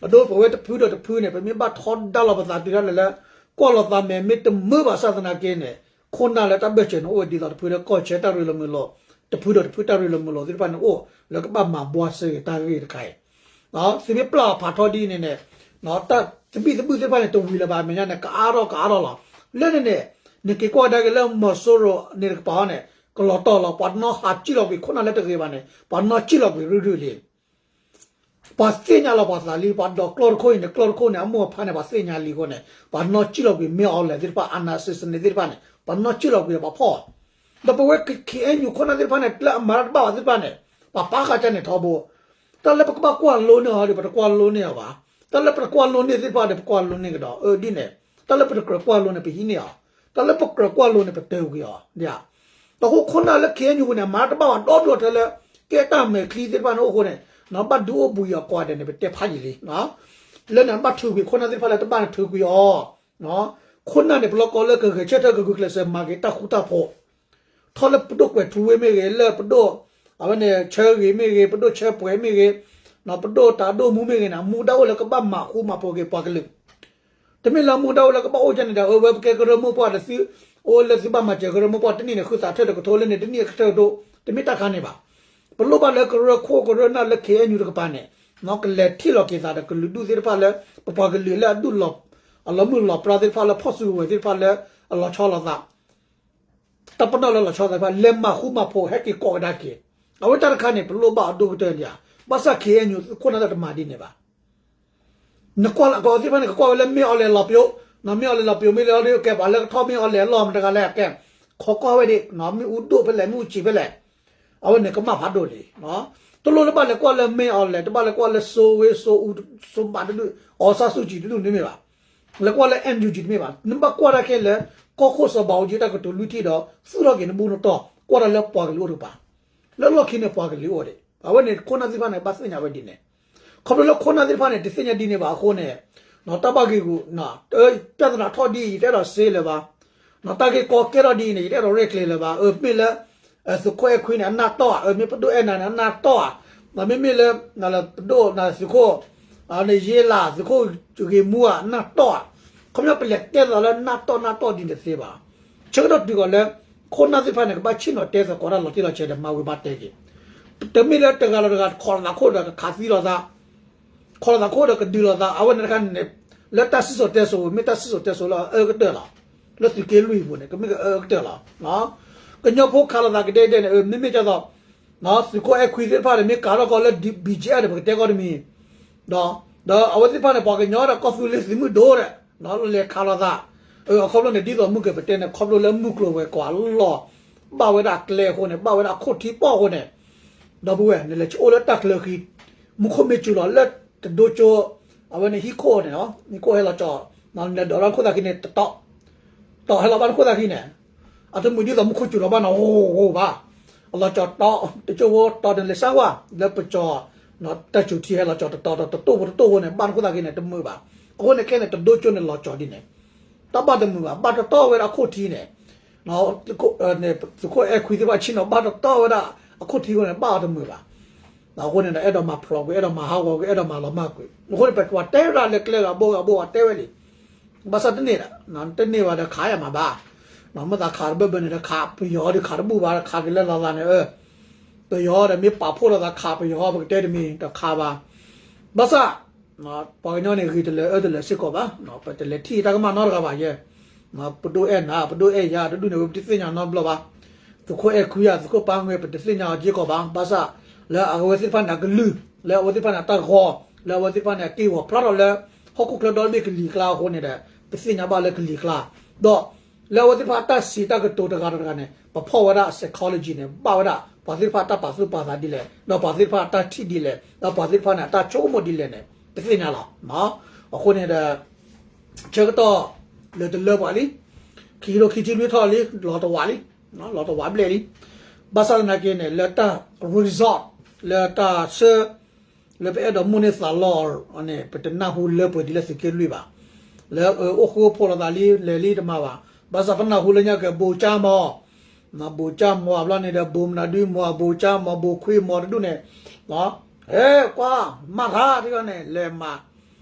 အဒိပဝဲတဖုဒီးတဖုန့ၣ် ပမ့ၢ်ဘၣ်ထီဒါလီၤပသးတုၤဒၣ်လဲာ်လၢ ကွၢ်လိာ်သးမဲာ်မ့ၢ်တမုာ်ဘၣ်ဆၣ်သနာ်က့န့ၣ် ခိၣ်နၢ်လၢတၢ်ဘၢၣ်စၢၤန့ၣ် အိၣ်ဝဲဒ်သိးတဖုလၢကီၢ်ဆၢတၢ်ရ့လိာ်မုာ်လိာ် တဖုဒီးတဖုတၢ်ရ့လိာ်မုာ်လိာ်သ့ၣ်တဖၣ်န့ၣ်အိၣ် လၢကဘၣ်မၤဘှါစၢၤက့ၤတၢ်ဂ့ၢ်တခါအံၤ သုမ့ၢ်ပျၢ်အီၤဖးထီဒ်အံၤန့ၣ်န့ၣ် တၢ်သဘံၣ်သဘုၣ်သ့ၣ်တဖၣ်န့ၣ် တဝံၤလၢၤဘၣ် အမဲာ်ညါန့ၣ် ကအါထီၣ်ကအါထီၣ်လီၤ. လၢန့ၣ်န့ၣ် နက့ၤကွၢ်ကဒါက့ၤလၢမီၤစိရိၤန့ၣ်တကပၤအီၤန့ၣ် ကလီၤတီၢ်လီၤ ပှၤတနီၤဟးစံၣ်လီၤကွံာ်ခိၣ်နၢ်လၢတဂ့ၤဘၣ်န့ၣ် ပှၤနီၢ်စံၣ်လီၤကွံာ်ရုၢ်ရုၢ်လံ ပှၤသ့ၣ်ညါလီၤပှၤသးလံ ပှၤဒိးကျီၢ်တခိၣ်အံၤန့ၣ် ကျီၢ်တခိၣ်န့ၣ် အမိၢ်အဖါန့ၣ် ပှၤသ့ၣ်ညါလံအဃိန့ၣ် ပှၤနီၢ်စံၣ်လီၤကွံာ် မ့ၢ်အီၤလဲၣ်သ့ၣ်တဖၣ် အနၢ်စ့စန့ၣ်သ့ၣ်တဖၣ်န့ၣ် ပှၤနီၢ်စံၣ်လီၤကွံာ်ပှၤဖီၣ် ဒီးပဝဲ ခ့ၣ်အဲၣ်ယူၣ် ခိၣ်နၢ်သ့ၣ်တဖၣ်န့ၣ် လၢအမၤတၢ်တဘၣ်ဘၣ်သ့ၣ်တဖၣ်န့ၣ် ပှၤပာ်ဃာ်ကန့ၣ်ထီဘိ တၢ်လၢပကဘၣ်ကွၢ်လိန့ၢ်အီၤဒီး ပတကွၢ်လိန့ၢ်အီၤဘၣ်. တၢ်လၢပတကွၢ်လိန့ၢ်သ့ၣ်တဖၣ်ဒီး ပကွၢ်လိန့ၢ်ကဒီး အဒ်န့ၣ် တၢ်လၢပတကြၢးကွၢ်လိန့ၢ် ပဟံးန့ၢ်အီၤ တၢ်လၢပကြၢးကွၢ်လိန့ၢ် ပတဲဝံၤအီၤ ဒီးအဃိခိၣ်နၢ်လၢ ခ့ၣ်အဲၣ်ယူၣ် ပူၤန့ၣ် မၤတၢ်တဘၣ်ဘၣ်ဒီဒိၣ်ထဲလၢ ကဲတၢ်မဲာ်ချံသ့ၣ်တဖၣ်န့ၣ်အိၣ်အဃိန့ၣ် ဘၣ်ဒုးအိၣ်ဘှံးအီၤကိးဂၤဒဲးန့ၣ် ပတဲဖးယံာ်လံ လၢန့ၣ်ဘၣ်ထုးကွံာ်ခိၣ်နၢ်သ့ၣ်တဖၣ်လၢတဘၣ်န့ၣ်ထုးကွံာ်အီၤ ခိၣ်နၢ်န့ၣ် ပလီၢ်ကီၢ်လၢကဂဲၤဆၢထၢၣ်ကဂုာ်ကျဲးစၢးမၤက့ၤတၢ်ဃူတၢ်ဖိး ထီၣ်လၢပဒိၣ်ကွဲးထူဝ့မ့ၢ်ဂ့ၤ လၢပဒိၣ် အဝဲန့ၣ်ဆၢဂ့ၤမ့ၢ်ဂ့ၤ ပဒိၣ်ဆၢပှဲၤမ့ၢ်ဂ့ၤ ပဒိၣ်တၢ်ဒိၣ်မူမ့ၢ်ဂ့ၤန့ၣ် အမူဒါအိၣ်လၢကဘၣ်မၤဃူမၤဖိးက့ၤပှၤကလုာ် တမ့ၢ်လၢအမူဒါအိၣ်လၢကဘၣ်အိၣ်ကန့ၣ်ဒီး အဝဲ ပကဲကရၢမိၢ်ပှၢ်ဒီးသု အိၣ်လၢသုဘၣ်မၤစၢၤကရၢမိၢ်ပှၢ်တနံၣ်န့ၣ် ဃုသးထၢၣ်တကထိလၢန့ၣ် တနံၣ်အကထၢၣ်ဒိၣ် တမ့ၢ်တၢ်ခါန့ၣ်ဘၣ်. ပလိၣ်ဘၣ်လၢကရၢခိၣ်ကရၢနၢ်လၢ ခ့ၣ်အဲၣ်ယူၣ် တကပၤန့ၣ် ကလဲၤထံၣ်လီၤက့ၤသးဒီးကလုာ်ဒူၣ်သ့ၣ်တဖၣ်လၢ ပပှၤကလုာ်လၢအဒူၣ်လီၤ အလီၤမုၢ်လီၤပြါသ့ၣ်တဖၣ်လၢဖီၣ်စုကဝဲၤသ့ၣ်တဖၣ်လၢအလီၤဆီလိာ်သး တၢ်ပနီၣ်လၢလီၤဆီသးတဖၣ် လဲၤမၤဃူမၤဖိးဟဲက့ၤကိးကဒါက့ၤ အဝဲတၢ်တခါန့ၣ် ပလိၣ်ဘၣ်အဒိၣ်ကတၢၢ်န့ၣ်ဧါ. ဘၣ်ဆၣ် ခ့ၣ်အဲၣ်ယူၣ် ခိၣ်နၢ်တၢ်တမၤဒ်န့ၣ်ဘၣ်. နကွၢ်လၢအကီသ့ၣ်တဖၣ်န့ၣ် ကကွၢ်ဝဲလၢမ့ၢ်အီၤလဲၤလီၤပျိး, မ့ၢ်အီၤလဲၤလီၤပျိးမ့ၢ်လၢအီၤဒ်ကဲပှၤလၢကထီၣ် မ့ၢ်အီၤလဲၤအလီၢ်မတၤတဂၤလဲၣ်ကဲ, ခိးကွၢ်ဝဲဒၣ် မ့ၣ်အူဒိၣ်ဖဲလဲၣ် မ့ၣ်အူစံာ်ဖဲလဲၣ် အဝဲန့ၣ်ကမၣ်ဖးဒိၣ်လံ. တလိၣ်လၢဘၣ်လဲၤကွၢ်လၢမ့ၢ်အီၤလဲၤ တဘၣ်လဲၤကွၢ်လၢစိဝ့စိအူ စိဘးတဒူၣ် အီစါစူၣ်ကံၤတဒူၣ်န့ၣ်တမ့ၢ်ဘၣ်. လဲၤကွၢ်လၢ NUG တမ့ၢ်ဘၣ်. နဘၣ်ကွၢ်တၢ်ခဲလၢာ် ကီၢ်ခိၣ်စီၤဘးအူကၠံတၢ်ကတိၤလွံၢ်ထံၣ်ဒီး သူၣ်ထီၣ်က့ၤနဘူၣ်နတီၢ် ကွၢ်တၢ်လၢပှၤကလုာ်အိၣ်တကပၤ လၢလီၢ်ခံန့ၣ်ပှၤကလုာ်အိၣ်ဒံး အဝဲန့ၣ်ခိၣ်နၢ်သ့ၣ်တဖၣ်န့ၣ် ဘၣ်သ့ၣ်ညါဝဲဒ်န့ၣ်. ခီဖျိလၢခိၣ်နၢ်သ့ၣ်တဖၣ်န့ၣ် တသ့ၣ်ညါဒ်န့ၣ်ဘၣ်အဃိန့ၣ် တၢ်ဘၣ်ဂ့ၢ်ဂူာ် ပြဿနာထီၣ်ဒ်အံၤ ယတအဲၣ်ဒိးစ့လၢၤဘၣ်. တၢ်ဂ့ၢ်ကီကဲထီၣ်ဒ်အံၤန့ၣ် ယတအဲၣ်ဒိးရဲၣ်ကျဲၤလၢၤဘၣ်. မ့ၢ်လၢ သုးခိၣ်အဲၣ်ခွံန့ၣ် အနၢ်တီၢ်ဧါ, မ့ၢ်ပဒိၣ်အဲၣ်နၤန့ၣ် အနၢ်တီၢ်ဧါ, မ့မ့ၢ်လၢ ပဒိၣ်သုးခိၣ် ယ့လး သုးခိၣ်ဂ့ၤမူဧါ အနၢ်တီၢ်ဧါ. ခီပညီပလဲၤတဲသးလၢနၢ်တီၢ်နၢ်တီၢ်ဒ်န့ၣ်တသ့ဘၣ်. ဆၢကတီၢ်တုၤဃီၤလၢ ခိၣ်နၢ်သ့ၣ်တဖၣ်န့ၣ် ကဘၣ်ဆ့ၣ်နီၤတဲသကိးတၢ်လီၤတံၢ်လီၤဆဲးဒီး မၤဝံၤဘၣ်တဲက့ၤ တမ့ၢ်လၢတဂၤလီၤတဂၤ ခိးလိာ်သးခိၣ်ဒီးကခးသံလိာ်သး ခိးလိာ်သးခိၣ်ဒီးကဒုးလိာ်သး အဝဲန့ၣ်တခါန့ၣ် လၢတၢ်စံၣ်စိၤတဲစိၤ မ့ၢ်တၢ်စံၣ်စိၤတဲစိၤလၢအအၢကတၢၢ်လီၤ. လၢသုးက့လွံၢ်အပူၤန့ၣ် ကမ့ၢ်ကအၢကတၢၢ်လီၤ. ကညီဖိခးလိာ်သးကဒဲကဒဲန့ၣ် မ့မ့ၢ်ဒ်သိး သုးခိၣ်အဲၣ်ခွံသ့ၣ်တဖၣ်န့ၣ် မ့ၢ်ကးထီၣ်ကီးလၢ ဘီၣ်ကၠ့အၣ် ဒီး ပကတဲကီးတမံၤ ဒီးအဝဲသ့ၣ်တဖၣ်န့ၣ် ပှၤကညီဒီးကီၢ်သူလ့ၤသုးမုၢ်ဒိၣ်ဒီး လဲၤခးလိာ်သး အခီဖျိန့ၣ် ဒ်သိးမုၢ်ကပတဲန့ၣ် ခီဖျိလၢမုၢ်ကျိၤဝဲၤကွာ်လီၤ ဘၣ်ဝဲဒၣ်ကျဲအဃိန့ၣ် ဘၣ်ဝဲဒၣ်ခိၣ်ထံပီၣ်အဃိန့ၣ် ဒီပုၢ်ဝဲၢ် နလဲၤဆူအိၣ်လၢတၢ်ကျၢၤဃံ မူခိၣ်မ့ၢ်စူၤလီၤလၢတဒိကၠိ အဝဲန့ၣ်ဟံၣ်ခိၣ်န့ၣ် ဟံၣ်ခိၣ်ဟဲလီၤကၠီ နလဲၤဒိးထီၣ်ခိၣ်သးခံန့ၣ်တတီ တီၢ်ဟဲလီၤဘၣ်တခိၣ်သၣ်ခံန့ၣ်, အတမုာ်ဒ်သိးမူခိၣ်စူၤလီၤဘၣ်နီၤ ဂိၢ်ဂိၢ်ဘၣ်, အလီၤကၠီၤတီ, တကၠိဖိတီၤန့ၣ်လဲၤစၢ်ဝါ, လၢပကၠီၤ, တၢ်စူၤထံဟဲလီၤကၠီၤတတီၤတတီၢ်ဖိတတီၢ်ဖိန့ၣ် ဘၣ်တခိၣ်သၣ်ခံန့ၣ် တမုာ်ဘၣ်, အဃိန့ၣ်ခဲန့ၣ် တဒိကၠိန့ၣ်လီၤကၠီၤဒ်န့ၣ်, တၢ်ဘၣ်တမုာ်ဘၣ်, ဘၣ်တတီၢ်ဝဲဒၣ်အခိၣ်ထံန့ၣ် သုးခိၣ်အဲၣ်ခွံသ့ၣ်တဖၣ်ဆ့ၣ်နီၤ ဘၣ်တတီၢ်ဝဲဒၣ်အခိၣ်ထံအဃိန့ၣ် ဘၣ်အီၤတမုာ်ဘၣ်, အဃိန့ၣ်ဒီး အဲၣ်ဒိးမၤဖျိးကွံာ် အဲၣ်ဒိးမၤဟးဂီၤကွံာ် အဲၣ်ဒိးမၤလီၤမၢ်ကွံာ်, အဃိန့ၣ် ပှၤတဲဝဲဒၣ်လၢကျဲဂၤဘိဂၤဘိဂၤတဲဝဲလံ, ဘၣ်ဆၣ်တန့ၢ်ဒၣ်, တန့ၢ်ဘၣ်ဒီးခးယၤမးဘၣ်, မ့ၢ်သးခးတဘၣ်ဘၣ်န့ၣ်ဒီးခးပယီၤဒီးခးတဘူၣ်ဘၣ် ခးက့ၤလၢလီၤသးန့ၣ်, ပယီၤဒီးမ့ၢ်ပာ်ဖှိၣ်လိာ်သးခးပယီၤ ပကတဲတမံၤတခးဘၣ်, ဘၣ်ဆၣ် ပှၤကညီန့ၣ် ဂ့ၤတလၢာ်အၢတလၢာ်စ့ၢ်ကီးဘၣ်, ပတလဲၤထံၣ်တၢ်ကမၣ်နီတဂၤဘၣ်ယဲ, ပဒိၣ်အဲၣ်နၤ ပဒိၣ်အဲၣ်ယၤ တဒူၣ်န့ၣ် ဝဲပတသ့ၣ်ညါနီတဘျီဘၣ်, သုးခိၣ်အဲၣ်ခွံယၤ သုးခိၣ်ပၢ်ငွဲ ပတသ့ၣ်ညါအီၤစ့ၢ်ကီးဘၣ်, ဘၣ်ဆၣ် လၢအဝဲသ့ၣ်တဖၣ်န့ၣ်အကလုၢ် လၢအဝဲသ့ၣ်တဖၣ်န့ၣ်အတၢ်ဂီၤ လၢအဝဲသ့ၣ်တဖၣ်န့ၣ် အက့ၢ်ဂီၤဖျါထီၣ်လၢ ဟီၣ်ခိၣ်ချၢဒီဘ့ၣ်ကလံၤကျါအဃိန့ၣ်ဒီး ပသ့ၣ်ညါဘၣ်လၢကလံၤကျါ, ဒီး လၢအဝဲသ့ၣ်တဖၣ်အတၢ်စံးတၢ်ကတိၤတဂၤတဂၤန့ၣ် ပဖီၣ်ဝဲဒၣ် psychology န့ၣ် ဘၣ်ဝဲဒၣ် ပှၤသ့ၣ်တဖၣ်အတၢ်ပာ်သူၣ်ပာ်သးဒ်လဲၣ် ဒီးပှၤသ့ၣ်တဖၣ်အတၢ်ထံၣ်ဒ်လဲၣ် ဒီးပှၤသ့ၣ်တဖၣ်န့ၣ် အတၢ်ဆိကမိၣ်ဒ်လဲၣ်န့ၣ် ပသ့ၣ်ညါလီၤ. အဃိန့ၣ်ဒီး ဆၢကတီၢ်လၢတလၢပှၤလံ, ခံကထိခံဆံလွံၢ်ထီၣ်လံ လီၤတဝးလံ, လီၤတဝးဘျဲၣ်လံ. ဘၣ်ဆၣ်သနာ်က့န့ၣ် လၢတၢ် result လၢတၢ်ဆၢ လၢပအဲၣ်ဒိးမိၣ်န့ၢ်သးလီန့ၣ် ပတနၢ်ဟူလၢပှဲၤဒ်လၢသုးက့လွံၢ်ဘၣ်. လၢအိၣ်ဃူအိၣ်ဖိးလိာ်သးလံ လဲၤလံတမၤဘၣ်. ဘၣ်ဆၣ်ပနၢ်ဟူလၢညါက့ၤ ဘိကၠၢမီၤ, ဘိကၠၢမီၤဘျီန့ၣ်ဒီး ဘိမနုၤဒုမီၤ ဘိကၠၢမီၤ ဘိခွံမီၤတဒူၣ်န့ၣ်, ဟဲကွၢ် မၤထါတဂၤန့ၣ် လဲၤမၤ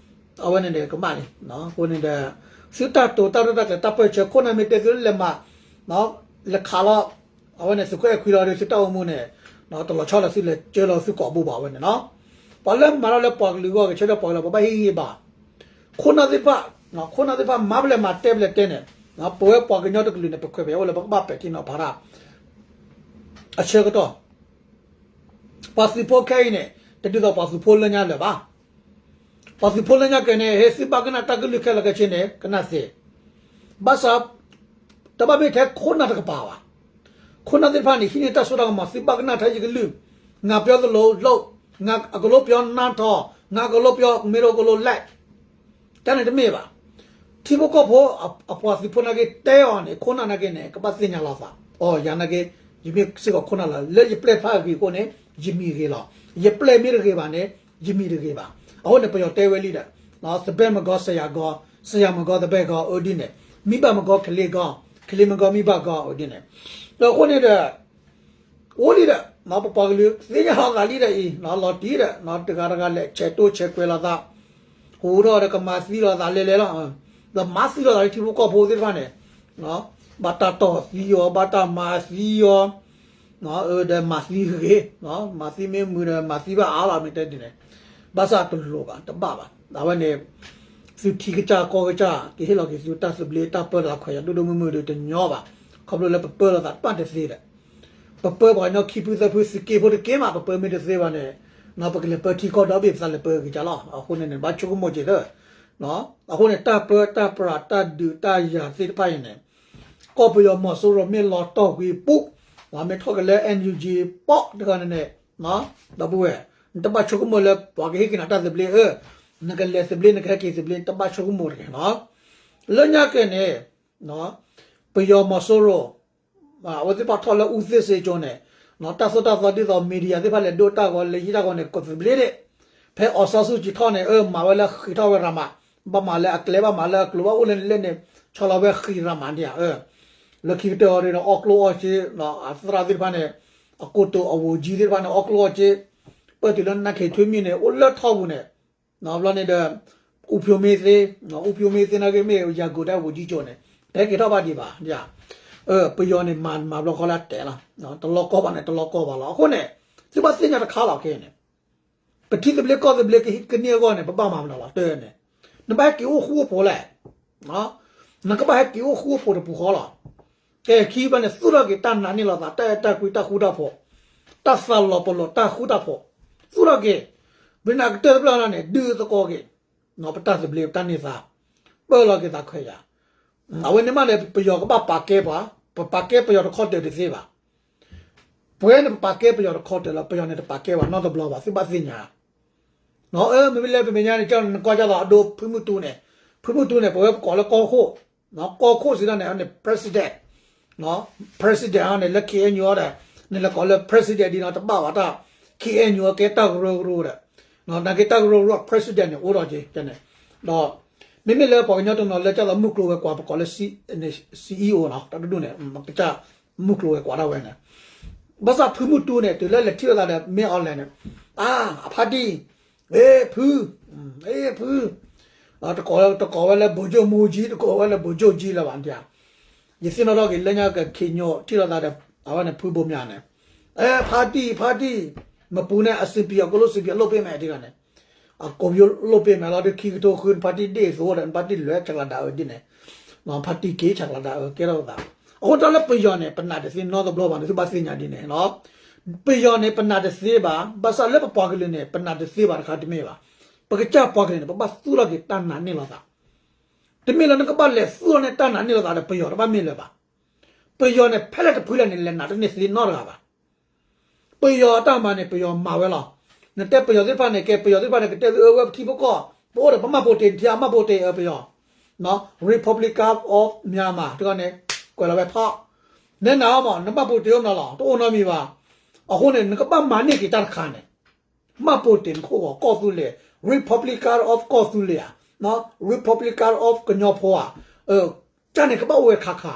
အဝဲန့ၣ်န့ၣ်ကမၣ်လံ. အဃိန့ၣ်ဒီး သုတၢ်တိာ်တၢ်ရဲၣ်တၢ်ကျဲၤတၢ်ပၢၢ်ဆၢ ခိၣ်နၢ်မ့ၢ်တဲသုလၢလဲၤမၤ လဲၤခးလီၤ အဝဲန့ၣ်သုးခိၣ်အဲၣ်ခွံလီၤဒီး သုတၢ်အိၣ်မူန့ၣ် တလီၤဆီလၢသုလဲၤကၢလီၤသုကိာ်ဘိဘၣ်ဝဲန့ၣ်လီၤ. ပှၤလၢမၤတၢ်လၢပှၤကလုာ်အဂီၢ် ကဆၢထၢၣ်ပှၤကလုာ် ပဘၣ်ဟ့ၣ်ဂံၢ်ဘါ ခိၣ်နၢ်သ့ၣ်တဖၣ်, ခိၣ်နၢ်သ့ၣ်တဖၣ် မၤပလဲၤမၤတဲပလဲၤတဲန့ၣ် ပဝဲပှၤကညီတကလုာ်န့ၣ် ပခွဲးပယီၤအိၣ်လၢပကဘၣ်ပဲာ်ထံနီၤဖးတၢ် အဆၢကတီၢ် ပှၤသုးဖိခဲအံၤန့ၣ် တဒ်သိးပှၤသုးဖိလၢညါလၢၤဘၣ်. ပှၤသုးဖိလၢညါက့ၤန့ၣ် ဟဲသုဘၣ်ကနၣ်တၢ်ကလုၢ်ခဲလၢာ်ခဲဆ့န့ၣ် ကနၣ်သ့. ဘၣ်ဆၣ် တဘၣ်မ့ၢ်ထဲခိၣ်နၢ်တကပၤဘၣ်. ခိၣ်နၢ်သ့ၣ်တဖၣ်န့ၣ် ဟံးန့ၢ်တၢ်စိတၢ်ကမီၤ သုဘၣ်ကနၣ်ထဲယကလုၢ်, ငါပြောသလိုလုပ်, ငါအကလိပြောနားထောင်, ငါအကလိပြော မ့ၢ်တအိၣ်ကလိလဲၣ် တၢ်န့ၣ်တမ့ၢ်ဘၣ်. ထံဖိကီၢ်ဖိ အပှၤသုးဖိနာ်က့တဲအီၤန့ၣ် ခိၣ်နၢ်နာ်က့န့ၣ် ကဘၣ်သ့ၣ်ညါလီၤသး, အိ ယၤနာ်က့ ယမ့ၢ်စ့ၢ်ကီးခိၣ်နၢ်လီၤ. လၢယပျဲၢ်တဖၣ်အဂ့ၢ်အဃိန့ၣ် ယမံၤဂ့ၤလီၤ. ယပျဲၢ်မ့ၢ်တဂ့ၤဘၣ်န့ၣ် ယမံၤတဂ့ၤဘၣ်. အဃိန့ၣ် ပယီၤတဲဝဲလံဒီး သဘဲမဂီၤစယၤဂီၤ, စယၤမဂီၤသဘဲဂီၤ အဒ်န့ၣ်, မိဘၣ်မဂီၤကလ့ဂီၤ, ကလ့မဂီၤမိဘၣ်ဂီၤ အဒ်န့ၣ်. ဒီးအဃိန့ၣ်ဒီး အိၣ်လံဒီး ပပှၤကလုာ်သ့ၣ်ညါလီၤသးလံဒီးအံၤ လီၤတံၢ်ဒီး တဂၤတဂၤလဲၤဆဲးတိၢ်ဆဲးကွဲးလိာ်သး, ဟူထီၣ်ဒီးကမၤသံလိာ်သးလဲၤလဲၤလီၤ. ဒီးမၤသံလိာ်သးလံထံဖိကီၢ်ဖိသ့ၣ်တဖၣ်န့ၣ်, ဘၣ်တၢ်တီၢ်သံအီၤ ဘၣ်တၢ်မၤသံအီၤ, ဒီးမၤသံဂ့ၤ, မၤသံမ့ၢ်မုာ်ဒီးမၤသံဘၣ်အါလီၤ မ့ၢ်တဲဒ်န့ၣ်, ဘၣ်ဆၣ်တလိၤဘၣ် တဘၣ်ဘၣ်. အဝဲန့ၣ် သုထံကစၢ်ကီၢ်ကစၢ် ကဟ့ၣ်လီၤက့ၤသုတၢ်သဘျ့တၢ်ပၢလီၤခွဲးယာ်ဒိၣ်ဒိၣ်မုၢ်မုၢ်ဒီးတညီဘၣ်. ခီဖျိလၢပပၢလိာ်သးတဘၣ်တသ့ဒီး ပပၢပှၤကညီခံဖုသၢဖု သုးက့ဖိတက့ၢ်မး ပပၢမ့ၢ်တသ့ဘၣ်န့ၣ်, ပကလဲၤပၢထံကီၢ်ဒီဘ့ၣ် ပသးလဲၤပၢဂ့ၤကလီၤ. အဃိန့ၣ်န့ၣ် ဘၣ်ဆိကမိၣ်က့ၤသၢ. အဃိန့ၣ် တၢ်ပၢတၢ်ပြးတၢ်ဒုးတၢ်ယၤသ့ၣ်တဖၣ်အံၤန့ၣ် ကီၢ်ပယီၤမီၤစိရိၤမ့ၢ်လီၤတီၢ်ကွံာ်ပူၤ, မ့ၢ်ထီၣ်က့ၤလၢ NUG ပီၣ်တဂၤန့ၣ်န့ၣ်, ဒီပုၢ်ဝဲၢ်, နတဘၣ်ဆိကမိၣ်လၢပှၤကဟ့ၣ်က့ၤနၤတၢ်သဘျ့ဧၢ, နကလဲၤသဘျ့ နကဟဲက့ၤသဘျ့ နတဘၣ်ဆိကမိၣ်တဂ့ၤနီၤ. လၢညါက့ၤန့ၣ် ပယီၤမီၤစိရိၤ အဝဲသ့ၣ်တဖၣ်ထီၣ်လၢအူသ့ၣ်စ့ကၠိန့ၣ်, တၢ်သိၣ်တၢ်သီဒ်သိး media သ့ၣ်တဖၣ်လဲၤဒိတၢ်ဂီၤ လဲၤဟံးတၢ်ဂီၤန့ၣ် ကသဘျ့ဒၣ်, ဖဲအီစီဆှံစံးထီၣ်န့ၣ် အၢ မၤဝဲလၢဃ့းထီၣ်ဝဲရၤမး, ဘၣ်မၤလၢအကျဲ ဘၣ်မၤလၢအကျိၤ ဘၣ်အိၣ်လၢန့ၣ်လဲၣ်န့ၣ် ဆီလီၤဝဲဃ့းရၤမးဒ်ဧါ, လၢခံကတၢၢ်အီၤဒ်န့ၣ် အီၣ်ကျိၣ်အီၣ်စ့, အသရၣ်သ့ၣ်တဖၣ်န့ၣ်, အကိတိာ်အဝူၤကၠံသ့ၣ်တဖၣ်န့ၣ် အီၣ်ကျိၣ်အီၣ်စ့, ပၢၢ်တုၤလၢနၢ်ခ့းထွံမံၤန့ၣ် အိၣ်လၢထီပူၤန့ၣ် ဘျီန့ၣ်ဒီး အူဖျိမ့ၢ်သ့, အူဖျိမ့ၢ်သ့နာ်က့ မ့ၢ်ယၤကိာ်တၢ်ဝူၤကၠံကၠိန့ၣ် တဟဲက့ၤထီၣ်ဘၣ်ဒံးဘၣ်, ပယီၤန့ၣ် မၤမၤဘျီဃီလၢတဲလီၤ, တလီၢ်ကီၢ်ဘၣ်န့ၣ် တလီၢ်ကီၢ်ဘၣ်လီၤ. အဃိန့ၣ် သုဘၣ်သ့ၣ်ညါတခါလီၤခဲအံၤန့ၣ်, ပထံသဘျ့ကီၢ်သဘျ့ကဟံးကန့ၢ်အဂီၢ်န့ၣ် ပဘၣ်မၤမနုၤလီၤ တၢ်န့ၣ်, နဘၣ်ဟဲက့ၤအိၣ်ဃူအိၣ်ဖိးလဲၣ် နကဘၣ်ဟဲက့ၤအိၣ်ဃူအိၣ်ဖိးတပူၤဃီလီၤ. ကဲခံဘျီန့ၣ် သူၣ်ထီၣ်က့ၤတၢ်နာ်န့ၢ်လိာ်သး တၢ်အဲၣ်တၢ်ကွံ တၢ်ဃူတၢ်ဖိး, တၢ်သးလီၤပလိာ် တၢ်ဃူတၢ်ဖိး, သူၣ်ထီၣ်က့ၤ, ဘျီန့ၣ်အကတၢၢ်တဖျၢၣ်န့ၣ် ဒုးသကိးက့ၤ ပတၢ်သဘျ့ ပတၢ်န့ၢ်သါ, ပၢလီၤက့ၤသးခွဲးယာ်, အဝဲန့ၣ်မးန့ၣ် ပယီၤကဘၣ်ပာ်ကဲပှၤ, ပပာ်ကဲပယီၤတခီတၢၤတသ့ဘၣ်. ပဝဲန့ၣ်ပပာ်ကဲပယီၤတခီတၢၤလီၤ, ပယီၤန့ၣ်တပာ်ကဲပှၤနီတဘျီဘၣ်, သုဘၣ်သ့ၣ်ညါ မ့မ့ၢ်လၢပမဲာ်ညါန့ၣ် ကၠီနကွၢ်ကၢ်သိးအဒိဖုမုၢ်တူန့ၣ်, ဖုမုၢ်တူန့ၣ် ပဝဲပကိးလၢကီၢ်ခိၣ်, ကီၢ်ခိၣ်စံးတၢ်န့ၣ် အန့ၣ် president, president အန့ၣ် လၢ K N U အီၤဒီး နလဲၤကိးလၢ president ဒ်နီၤ တဘၣ်ဘၣ်တၢ် K N U အကဲတၢ်ကရၢကရိဒီး နာ်က့တၢ်ကရၢကရိ president န့ၣ် အိၣ်ဒီးက့ၤန့ၣ်, ဒီး မ့မ့ၢ်လၢပှၤကညီတနီၤလၢကၢ်လီၤမုၢ်ကျိၤဝဲၤကွာ် ပကိးလၢ C E O နီၤ တၢ်တဒူၣ်န့ၣ် ကစၢ်မုၢ်ကျိၤဝဲၤကွာ်ဒၣ်ဝဲန့ၣ် ဘၣ်ဆၣ်ဖုမုၢ်တူန့ၣ် တုၤလၢလဲၤထံၣ်လိာ်သးဒီး မ့ၢ်အီၤလဲၣ်န့ၣ် အဖါတံၢ်, ဖု, ဖု, တကိးဝဲလၢ ဗိုလ်ချုပ်မှူးကြီး တကိးဝဲလၢ ဗိုလ်ချုပ်ကြီး လၢၤဘၣ်န့ၣ်, ယသ့ၣ်နီၣ်ထီၣ်က့ၤလၢညါကခ့ညိးထံၣ်လိာ်သးဒီး အဝဲန့ၣ် ဖုဘိမၠးန့ၣ်, ဖါတံၢ် ဖါတံၢ်, မပူၤန့ၣ် အစံးပံးအီၤ ကလိၣ်စံးပံးအီၤ လိၣ်ပ့ၢ်မဲာ်တဂၤန့ၣ်, အကိးပယိလိၣ်ပ့ၢ်မဲာ်လီၤဒီး ခံကထိဃု နဖါတံၢ်ဒ့ၣ်သိဒီး နဖါတံၢ်လဲၤဆးကျးဒၣ်အၢဒ်န့ၣ်, ဖါတံၢ်က့ၤဆးကျးဒၣ်အၢ ကဲထီၣ်သး, အဃိတၢ်လၢပယီၤန့ၣ် ပနာ်တသ့နီတဘျီဘၣ်န့ၣ် သုဘၣ်သ့ၣ်ညါဒ်န့ၣ်, ပယီၤန့ၣ် ပနာ်တသ့ဘၣ်, ဘၣ်ဆၣ်လၢပပှၤကလုာ်န့ၣ် ပနာ်တသ့ဘၣ်တခါတမ့ၢ်ဘၣ်, ပကစၢ်ပှၤကလုာ်န့ၣ် ပဘၣ်သူၣ်ထီၣ်က့ၤတၢ်နာ်န့ၢ်လိာ်သး, တမ့ၢ်လၢနကဘၣ်လဲၤသူၣ်ထီၣ်န့ၢ်တၢ်နာ်န့ၢ်လိာ်သးဒီးပယီၤတဘၣ်မ့ၢ်လၢၤဘၣ်, ပယီၤန့ၣ် ဖဲလဲၣ်တဖုလဲၣ်န့ၣ် လဲၤနာ်တန့ၢ်သ့နီတဂၤဘၣ် ပယီၤအတၢ်မၤန့ၣ် ပယီၤမၤဝဲလီၤ. နတဲပယီၤသ့ၣ်တဖၣ်န့ၣ် ကဲ ပယီၤသ့ၣ်တဖၣ်န့ၣ် ကတဲသုအၢဝဲပထံပကီၢ်, ပအိၣ်ဒီးပမှတ်ပုံတင် ထံအမှတ်ပုံတင် အၢပယီၤ, Republic of Myanmar တခီန့ၣ် ကွဲးလီၤဝဲဖီၣ်, နဲနၤအီၤမး နမှတ်ပုံတင်အိၣ်မးလီၤ တအိၣ်နီတမံၤဘၣ်. အဃိန့ၣ် နကဘၣ်မၤန့ၢ်က့ၤတၢ်တခါန့ၣ် မှတ်ပုံတင် နခိၣ်ဂီၤ ကီၢ်သူလ့ၤ, Republic of ကီၢ်သူလ့ၤဧါ, Republic of ကညီဖိဧါ, တၢ်န့ၣ်ကဘၣ်အိၣ်ဝဲခါခါ,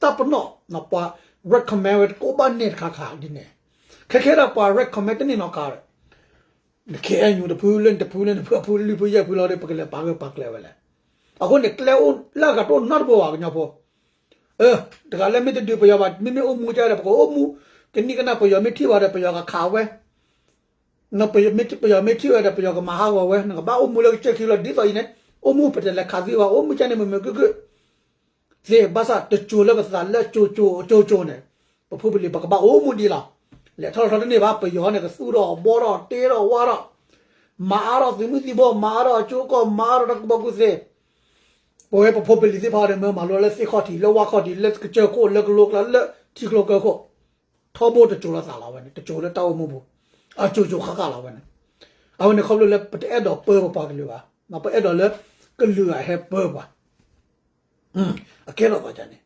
တၢ်ပနီၣ် ပှၤ recommend ဝဲတကိးဘၣ်န့ၢ်တခါခါဒ်န့ၣ်, ခဲခဲဒၣ်ပှၤ recommend တန့ၢ်နီတခါ, န K N U တဖုလၢနတဖုလၢနဖုအဖုလွံၢ်ဖုယဲၢ်ဖုလီၤဒီး ပကလဲၤပာ်ဂၢၢ်ပာ်ကျၢၤဝဲလဲၣ်. အဃိန့ၣ် ကျဲအိၣ်လၢအဂၤတအိၣ်နီတဘိဘၣ် ကညီဖိ တဂၤလၢမ့ၢ်တဒုးပယီၤဘၣ် မ့မ့ၢ်အိၣ်မူကဒီး ပကအိၣ်မူ ကနံၣ်ကနၣ် ပယီၤမ့ၢ်ထံၣ်ဝဲဒီး ပယီၤကခးဝဲ, ပယီၤမ့ၢ်ထံၣ်ဝဲဒီး ပယီၤကမၤဟးဂီၤဝဲ နကဘၣ်အိၣ်မူလၢကစၢၢ်ခံလီၤ ဒ်သိးအံၤန့ၣ် အိၣ်မူပတလဲၤခးသံဘၣ် အိၣ်မူကန့ၣ် မုာ်မုာ်ခုၣ်ခုၣ် သ့ ဘၣ်ဆၣ်တစိၤလၢပသးလၢကၠိကၠိကၠိကၠိန့ၣ် ပဖိပလံၤ ပကဘၣ်အိၣ်မူဒံးလီၤ. လဲၤထီၣ်ထီတန့ၢ်ဘၣ် ပယီၤန့ၣ် ကသူၣ်ထီၣ်ဘီထီၣ်တ့ထီၣ်ဝါထီၣ် မၤအါထီၣ်သုးမုၢ်သံၣ်ဘိ မၤအါထီၣ်အကၠိကီၢ် မၤအါထီၣ်တၢ်ကူၣ်ဘၣ်ကူၣ်သ့ ပဝဲပဖိပလံၤသ့ၣ်တဖၣ်ဒီး မ့ၢ်မၤလိလၢသ့ၣ်ခီၣ်ထံး လၢဝါခီၣ်ထံး လၢကစၢၢ်ခိၣ် လၢကလိကျါ လၢထံကျိကၢခိၣ် ထီဘိတစိၤလီၤသးလီၤဝဲန့ၣ် တစိၤလၢတၢ်အိၣ်မူပူၤ အစိၤစိၤဃၣ်ဃၣ်လီၤဝဲန့ၣ် အဝဲန့ၣ်ခီဖျိလၢပတအဲၣ်ဒိးပၢပပှၤကလုာ်ဘၣ် ပအဲၣ်ဒိးလၢ ကလုာ်ဂၤဟဲပၢပှၤ အကဲထီၣ်သးန့ၣ်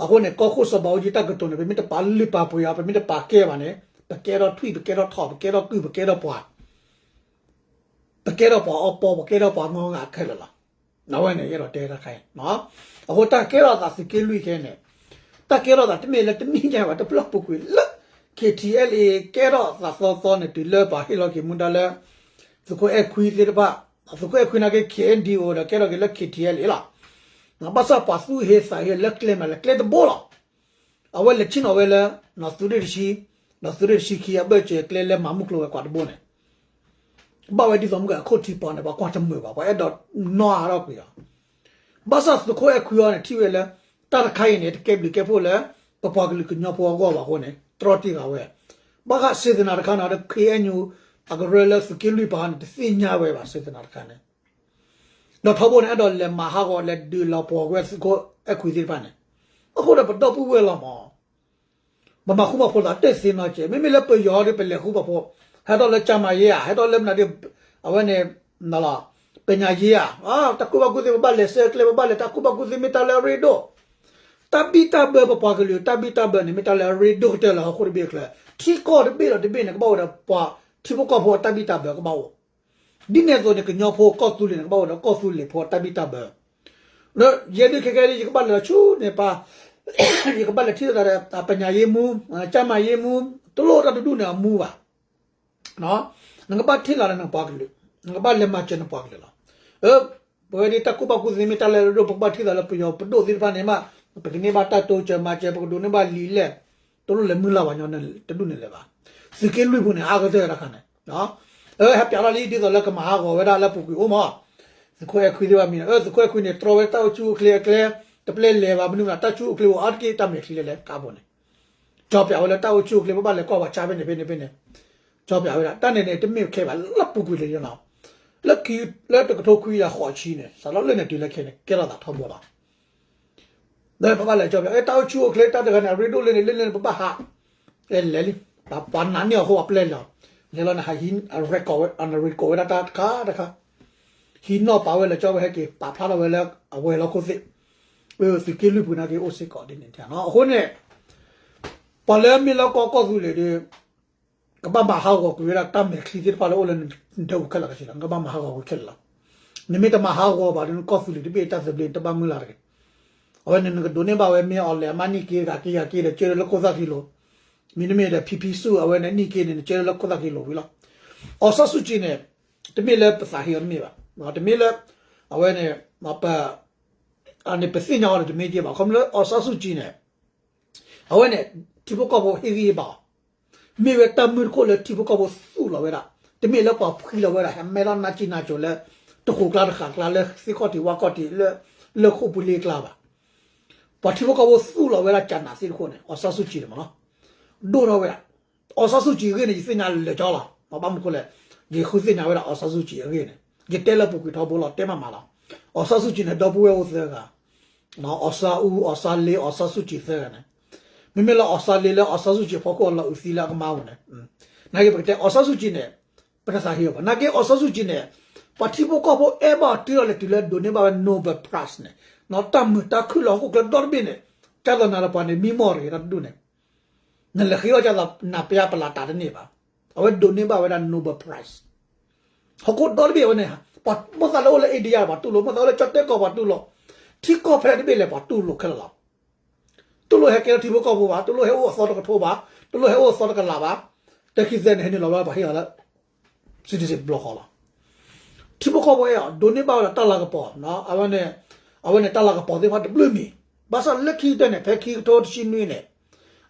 အဃိန့ၣ် ကီၢ်ခိၣ်စီၤဘးအူကၠံတၢ်ကတိၤန့ၣ် ပမ့ၢ်တပာ်လုၢ်ပာ်ပှ့ၤအီၤ ပမ့ၢ်တပာ်ကဲဘၣ်န့ၣ် ပကဲထီၣ်ထွံၣ် ပကဲထီၣ်ထိး ပကဲထီၣ်ကုၢ် ပကဲထီၣ်ပှၤ ပကဲထီၣ်ပှၤအီပီ ပကဲထီၣ်ပှၤမီဂၤခဲလၢာ်လီၤ. အဝဲန့ၣ် ယအဲၣ်ဒိးတဲတၢ်ခါအံၤ အဃိတၢ်ကဲထီၣ်သးသုးက့လွံၢ်ခဲန့ၣ် တၢ်ကဲထီၣ်သးတမ့ၢ်လၢတနံၣ်ညါဘၣ် တဘျီပူၤကွံာ်လၢ K T L A ကဲထီၣ်သးသီသီန့ၣ် တုၤလၢပှၤဟ့ၣ်လီၤက့ၤမူဒါလၢ သုးခိၣ်အဲၣ်ခွံသ့ၣ်တဖၣ် သုးခိၣ်အဲၣ်ခွံနာ်က့ K N D O ဒီးကဲထီၣ်က့ၤလၢ K T L A လီၤ. ဘၣ်ဆၣ်ပှၤသူၣ်ဟ့သးဟ့လၢကျဲမးလၢကျဲတဘိလီၤ. အဝဲလဲၤဆ့ၣ်နီၤဝဲလၢ သုးရ့ၣ်တဆံ ဒီးသုးရ့ၣ်တဆံခံအဘၢၣ်စၢၤကျဲလၢမၤမုၢ်ကျိၤဝဲၤကွာ်တဘိန့ၣ် ဘၣ်ဝဲဒ်သိးမုၢ်ကဲအခိၣ်ထံပီန့ၣ် ပှၤကွၢ်တမုာ်ဘၣ် ပှၤအဲၣ်ဒိးနီၢ်အါထီၣ်ကွံာ်အီၤ ဘၣ်ဆၣ်သုးခိၣ်အဲၣ်ခွံအီၤန့ၣ် ထံၣ်ဝဲလၢ တၢ်တခါအံၤန့ၣ် တကဲဘျုးကဲဖှိၣ်လၢ ပပှၤကလုာ်ကညီဖိအဂီၢ်ဘၣ်အဃိန့ၣ် တြီတံၢ်ဃာ်ဝဲ ဘၣ်ဃး စေတနာ တခါန့ၣ်ဒီး K N U အကရၢလၢသုးက့လွံၢ်ပၤန့ၣ် တသ့ၣ်ညါဝဲဘၣ် စေတနာ တခါန့ၣ် ဒီးထီဘိန့ၣ် အဲၣ်ဒိးလဲၤမၤဟးဂီၤ လဲၤဒုးလီၤပှီၢ်ဝဲသုးခိၣ်အဲၣ်ခွံသ့ၣ်တဖၣ်န့ၣ် အဃိဒီးပဒီပုၢ်ဝဲၢ်လီၤမး ပမၤဃူမၤဖိးသးတသ့နီတစဲး မ့မ့ၢ်လၢပယီၤဒီး ပလဲၤဃူပှၤဖိး ဟဲထီၣ်လၢကၠၢမၤယ့ဧါ ဟဲထီၣ်လၢမနုၤဒီး အဝဲန့ၣ် ပညာရေးဧါ တၢ်ကူၣ်ဘၣ်ကူၣ်သ့ ပဘၣ်လဲၤဆဲးကျဲ ပဘၣ်လဲၤတၢ်ကူၣ်ဘၣ်ကူၣ်သ့ မ့ၢ်တၢ်လၢအရ့ဒိၣ် တၢ်ဘံၣ်တၢ်ဘၢ ပပှၤကလုာ် တၢ်ဘံၣ်တၢ်ဘၢန့ၣ် မ့ၢ်တၢ်လၢအရ့ဒိၣ်ကတၢၢ်လၢ ဟီၣ်ခိၣ်တဘ့ၣ်အချၢ ထံကီၢ်တဘ့ၣ်ဒီးတဘ့ၣ်န့ၣ် ကဘၣ်အိၣ်ဒီးပှၤထံဖိကီၢ်ဖိအတၢ်ဘံၣ်တၢ်ဘၢကဘၣ်အိၣ် ဒ်န့ၣ်အသိးန့ၣ် ကညီဖိကီၢ်သူလ့ၤန့ၣ် ကဘၣ်အိၣ်ဒီးကီၢ်သူလ့ၤဖိအတၢ်ဘံၣ်တၢ်ဘၢ ယဲဒၣ်ခဲကဲဒ် ယကဘၣ်လဲၤလီၤဆူန့ၣ်ပၤ ယကဘၣ်လဲၤထံၣ်လိာ်သးဒီး ပညာရေးမှူး ကျန်းမာရေးမှူး တလိၣ်တၢ်တဒူၣ်န့ၣ်အမူဘၣ် နကဘၣ်ထံၣ်လိာ်သးဒီးနပှၤကလုာ် နကဘၣ်လဲၤမၤစၢၤနပှၤကလုာ်လီၤ. ပဝဲဒၣ်တၢ်ကူၣ်ဘၣ်ကူၣ်သ့မ့ၢ်တၢ်လၢအရ့ဒိၣ် ပကဘၣ်ထံၣ်သးလၢပယီၤပဒိၣ်သ့ၣ်တဖၣ်န့ၣ်မး ပကန့ၢ်ဘၣ်တၢ်တိစၢၤမၤစၢၤ ပကဒိးန့ၢ်ဘၣ်လံာ်လဲၢ် တလိၣ်လဲၤမုၢ်လၢ်ပှၤညီတဒူၣ်န့ၣ်လၢၤဘၣ်. သုးက့လွံၢ်ပူၤန့ၣ် အါကတၢၢ်တခါန့ၣ် ဟဲပၠးထီၣ်လံ ဒ်သိးလၢကမၤဟးဂီၤဝဲဒၣ်လၢပူၤကွံာ်အိၣ်မး သုးခိၣ်အဲၣ်ခွံသ့ၣ်တဖၣ်မံၤန့ၣ် သုးခိၣ်အဲၣ်ခွံန့ၣ် တြီဝဲတၢ်အိၣ်ဆူၣ်အိၣ်ချ့အကျဲ တပျဲလဲၤဘၣ်မနုၤမတၤ တၢ်ဆူၣ်အိၣ်ချ့အိၣ်အါတက့ၢ် တၢ်မဲာ်ချံလဲၣ်လဲၣ် ကးဘိန့ၣ် ကၠီပၠးဝဲလၢတၢ်အိၣ်ဆူၣ်အိၣ်ချ့ ပဘၣ်လဲၤကွၢ်ပှၤဆါဖဲန့ၣ်ဖဲန့ၣ်ဖဲန့ၣ် ကၠီပၠးဝဲဒၣ် တၢ်န့ၣ်န့ၣ် တမ့ၢ်ခဲဘၣ်လၢပူၤကွံာ်လၢယနီၤ လၢခံ လၢတကထိခွံကယၤဃိးဆံန့ၣ် စးထီၣ်လၢန့ၣ်တုၤလၢခဲန့ၣ် ကဲထီၣ်သးထီဘိလီၤ. လၢပဘၣ်လဲၤကၠီပၠး အဲ တၢ်အိၣ်ဆူၣ်အိၣ်ချ့ တၢ်တဂၤန့ၣ် အရ့ဒိၣ်လၢန့ၣ် လၢန့ၣ် ပဘၣ်ဟး အဲ လဲၤလံ ပှၤနာ်န့ၢ်အီၤအဃိ ပှၤပျဲလဲၤအီၤ လဲၤလီၤန့ၣ် ဟးဟံး အ record ဝဲ အ record ဝဲဒၣ်တၢ်တခါတခါ ဟံးနီၣ်ပာ်ဝဲလၢကၠီဝဲဟဲက့ၤ ပာ်ဖျါထီၣ်ဝဲလၢအဝဲၤလီၢ်ခိၣ်သ့ၣ် သုးက့လွံၢ်ပူၤနာ်က့အိၣ်စ့ၢ်ကီးဒ်န့ၣ်ထဲနီၤ. အဃိန့ၣ် ပှၤလၢမ့ၢ်လၢကီၢ်ကီၢ်သူလ့ၤဒီး ကဘၣ်မၤဟးဂီၤကွံာ်ဝဲဒၣ်တၢ်မဲာ်ချံသ့ၣ်တဖၣ်လၢအိၣ်လၢ ဒၢးပူၤခဲလၢာ်ခဲဆ့လီၤ. နကဘၣ်မၤဟးဂီၤကွံာ်ခဲလၢာ်လီၤ. နမ့ၢ်တမၤဟးဂီၤဘၣ်ဒီး နကီၢ်သူလ့ၤတဘ့ၣ်တၢ်သဘျ့တဘၣ်မုၢ်လၢ်တဂ့ၤ. အဝဲန့ၣ် နကဒိးန့ၢ်ဘၣ်ဝဲမ့ၢ်အီၤလဲၣ် အမ့ၢ်နံၣ်က့ဂၤက့ဂၤက့ဒီး ကၢလၢခိၣ်သၣ်ခံလိၤ, မ့တမ့ၢ်ဒီး ဖံဖံဆူၣ် အဝဲန့ၣ်နံၣ်က့န့ၣ် နကၢလၢခိၣ်သၣ်ခံလိၤဝံၤလီၤ. အောင်ဆန်းစုကြည်န့ၣ် တမ့ၢ်လၢပသးဟ့အီၤတမ့ၢ်ဘၣ်, တမ့ၢ်လၢ အဝဲန့ၣ် ပ န့ၣ် ပသ့ၣ်ညါအီၤဒီးတမ့ၢ်က့ဘၣ်. ခီဖျိလၢအောင်ဆန်းစုကြည်န့ၣ် အဝဲန့ၣ် ထံဖိကီၢ်ဖိဟ့ၣ်ဂံၢ်ဟ့ၣ်ဘါအီၤ, မ့ၢ်ဝဲတၢ်မုၢ်တခိၣ်လၢထံဖိကီၢ်ဖိသူၣ်လီၤဝဲဒၣ်, တမ့ၢ်လၢပှၤဖှံလီၤဝဲဒၣ် ဟဲမဲထီၣ်နါစံၣ်နါစိၤလၢ တဃိးကျါတဃာ်ကျါ လၢသ့ၣ်ခီၣ်ထံးဝၣ်ခီၣ်ထံး လၢ လၢခိၣ်ပူၤလ့ကျါဘၣ်. ပှၤထံဖိကီၢ်ဖိသူၣ်လီၤဝဲဒၣ်ကၠးနးသ့ၣ်တခိၣ်န့ၣ် အောင်ဆန်းစုကြည်န့ၣ်မ့ၢ်နီၤ, ဒိၣ်ထီၣ်ဝဲဒၣ်.အောင်ဆန်းစုကြည်အဂ့ၢ်န့ၣ် ယသ့ၣ်ညါလၢာ်ကၠီလီၤ. ဘၣ်မနုၤအဃိလဲၣ်, ယဃုသ့ၣ်ညါဝဲဒၣ် အောင်ဆန်းစုကြည်အဂ့ၢ်န့ၣ် ယတဲလၢပူၤကွံာ်ထီဘိလီၤ တဲမးမးလီၤ. အောင်ဆန်းစုကြည်န့ၣ် ဒီပုၢ်ဝဲၢ်အိၣ်သၢဂၤ, အောင်ဆန်းဦး, အောင်ဆန်းလေး, အောင်ဆန်းစုကြည်သၢဂၤန့ၣ်, မ့မ့ၢ်လၢ အောင်ဆန်းလေး လၢ အောင်ဆန်းစုကြည် အဖီခိၣ်အလီၤအုးသံလၢအကမါဧိၤန့ၣ်, နာ်က့ပကတဲ အောင်ဆန်းစုကြည်န့ၣ် ပတသးဟ့အီၤဘၣ်. နာ်က့ အောင်ဆန်းစုကြည် န့ၣ် ပှၤထံဖိကီၢ်ဖိအဲၣ်ဘၣ်အီၤတုၤလီၤလဲၤတုၤလၢဒိးန့ၢ်ဘၣ်ဝဲ Nobel Prize န့ၣ်, တၢ်မုာ်တၢ်ခုၣ်လၢဟီၣ်ခိၣ်ချၢဒီတဘ့ၣ်န့ၣ်, ကၢ်သိးနၤဒီးပှၤန့ၣ် မံမီၢ်တဂ့ၤတၢ်တဒူၣ်န့ၣ်, နလဲၤဃ့အီၣ်ကၢ်သိးနၤပယါပလၤတးတန့ၢ်ဘၣ်. အဝဲဒိးန့ၢ်ဘၣ်ဝဲဒၣ် Nobel Prize ဟီၣ်ခိၣ်ဒီတဘ့ၣ်အဝဲန့ၣ်, ပှၤမိၣ်သးလၢအိၣ်လၢ India ပှၤတူၢ်လိာ်, မိၣ်သးအိၣ်လၢကၠီၣ်တဲၣ်ကီၢ်ပှၤတူၢ်လိာ်, ထံကီၢ်ဖဲလဲၣ်တဘ့ၣ်လဲၣ် ပှၤတူၢ်လိာ်ခဲလၢာ်လီၤ. တူၢ်လိာ်ဟဲကဲထီၣ်ထံဖိကီၢ်ဖိဘၣ်, တူၢ်လိာ်ဟဲအိၣ်အသီတကထိဘၣ်, တူၢ်လိာ်ဟဲအိၣ်အသီတကလးဘၣ်, တခံသၢန့ၣ် ဟဲနုာ်လီၤဘျီပှၤဟ့ၣ်အီၤလၢ citizen ဘျီဃီလီၤ. ထံဖိကီၢ်ဖိအဲၣ်အီၤ ဒိးန့ၢ်ဘၣ်ဝဲဒၣ်တၢ်လၤကပီၤ, အဝဲန့ၣ်, အဝဲန့ၣ်တၢ်လၤကပီၤသ့ၣ်တဖၣ်တဘျုးမံၤ, ဘၣ်ဆၣ်လၢခံကတၢၢ်န့ၣ် ဖဲခံကထိတဆံနွံန့ၣ်,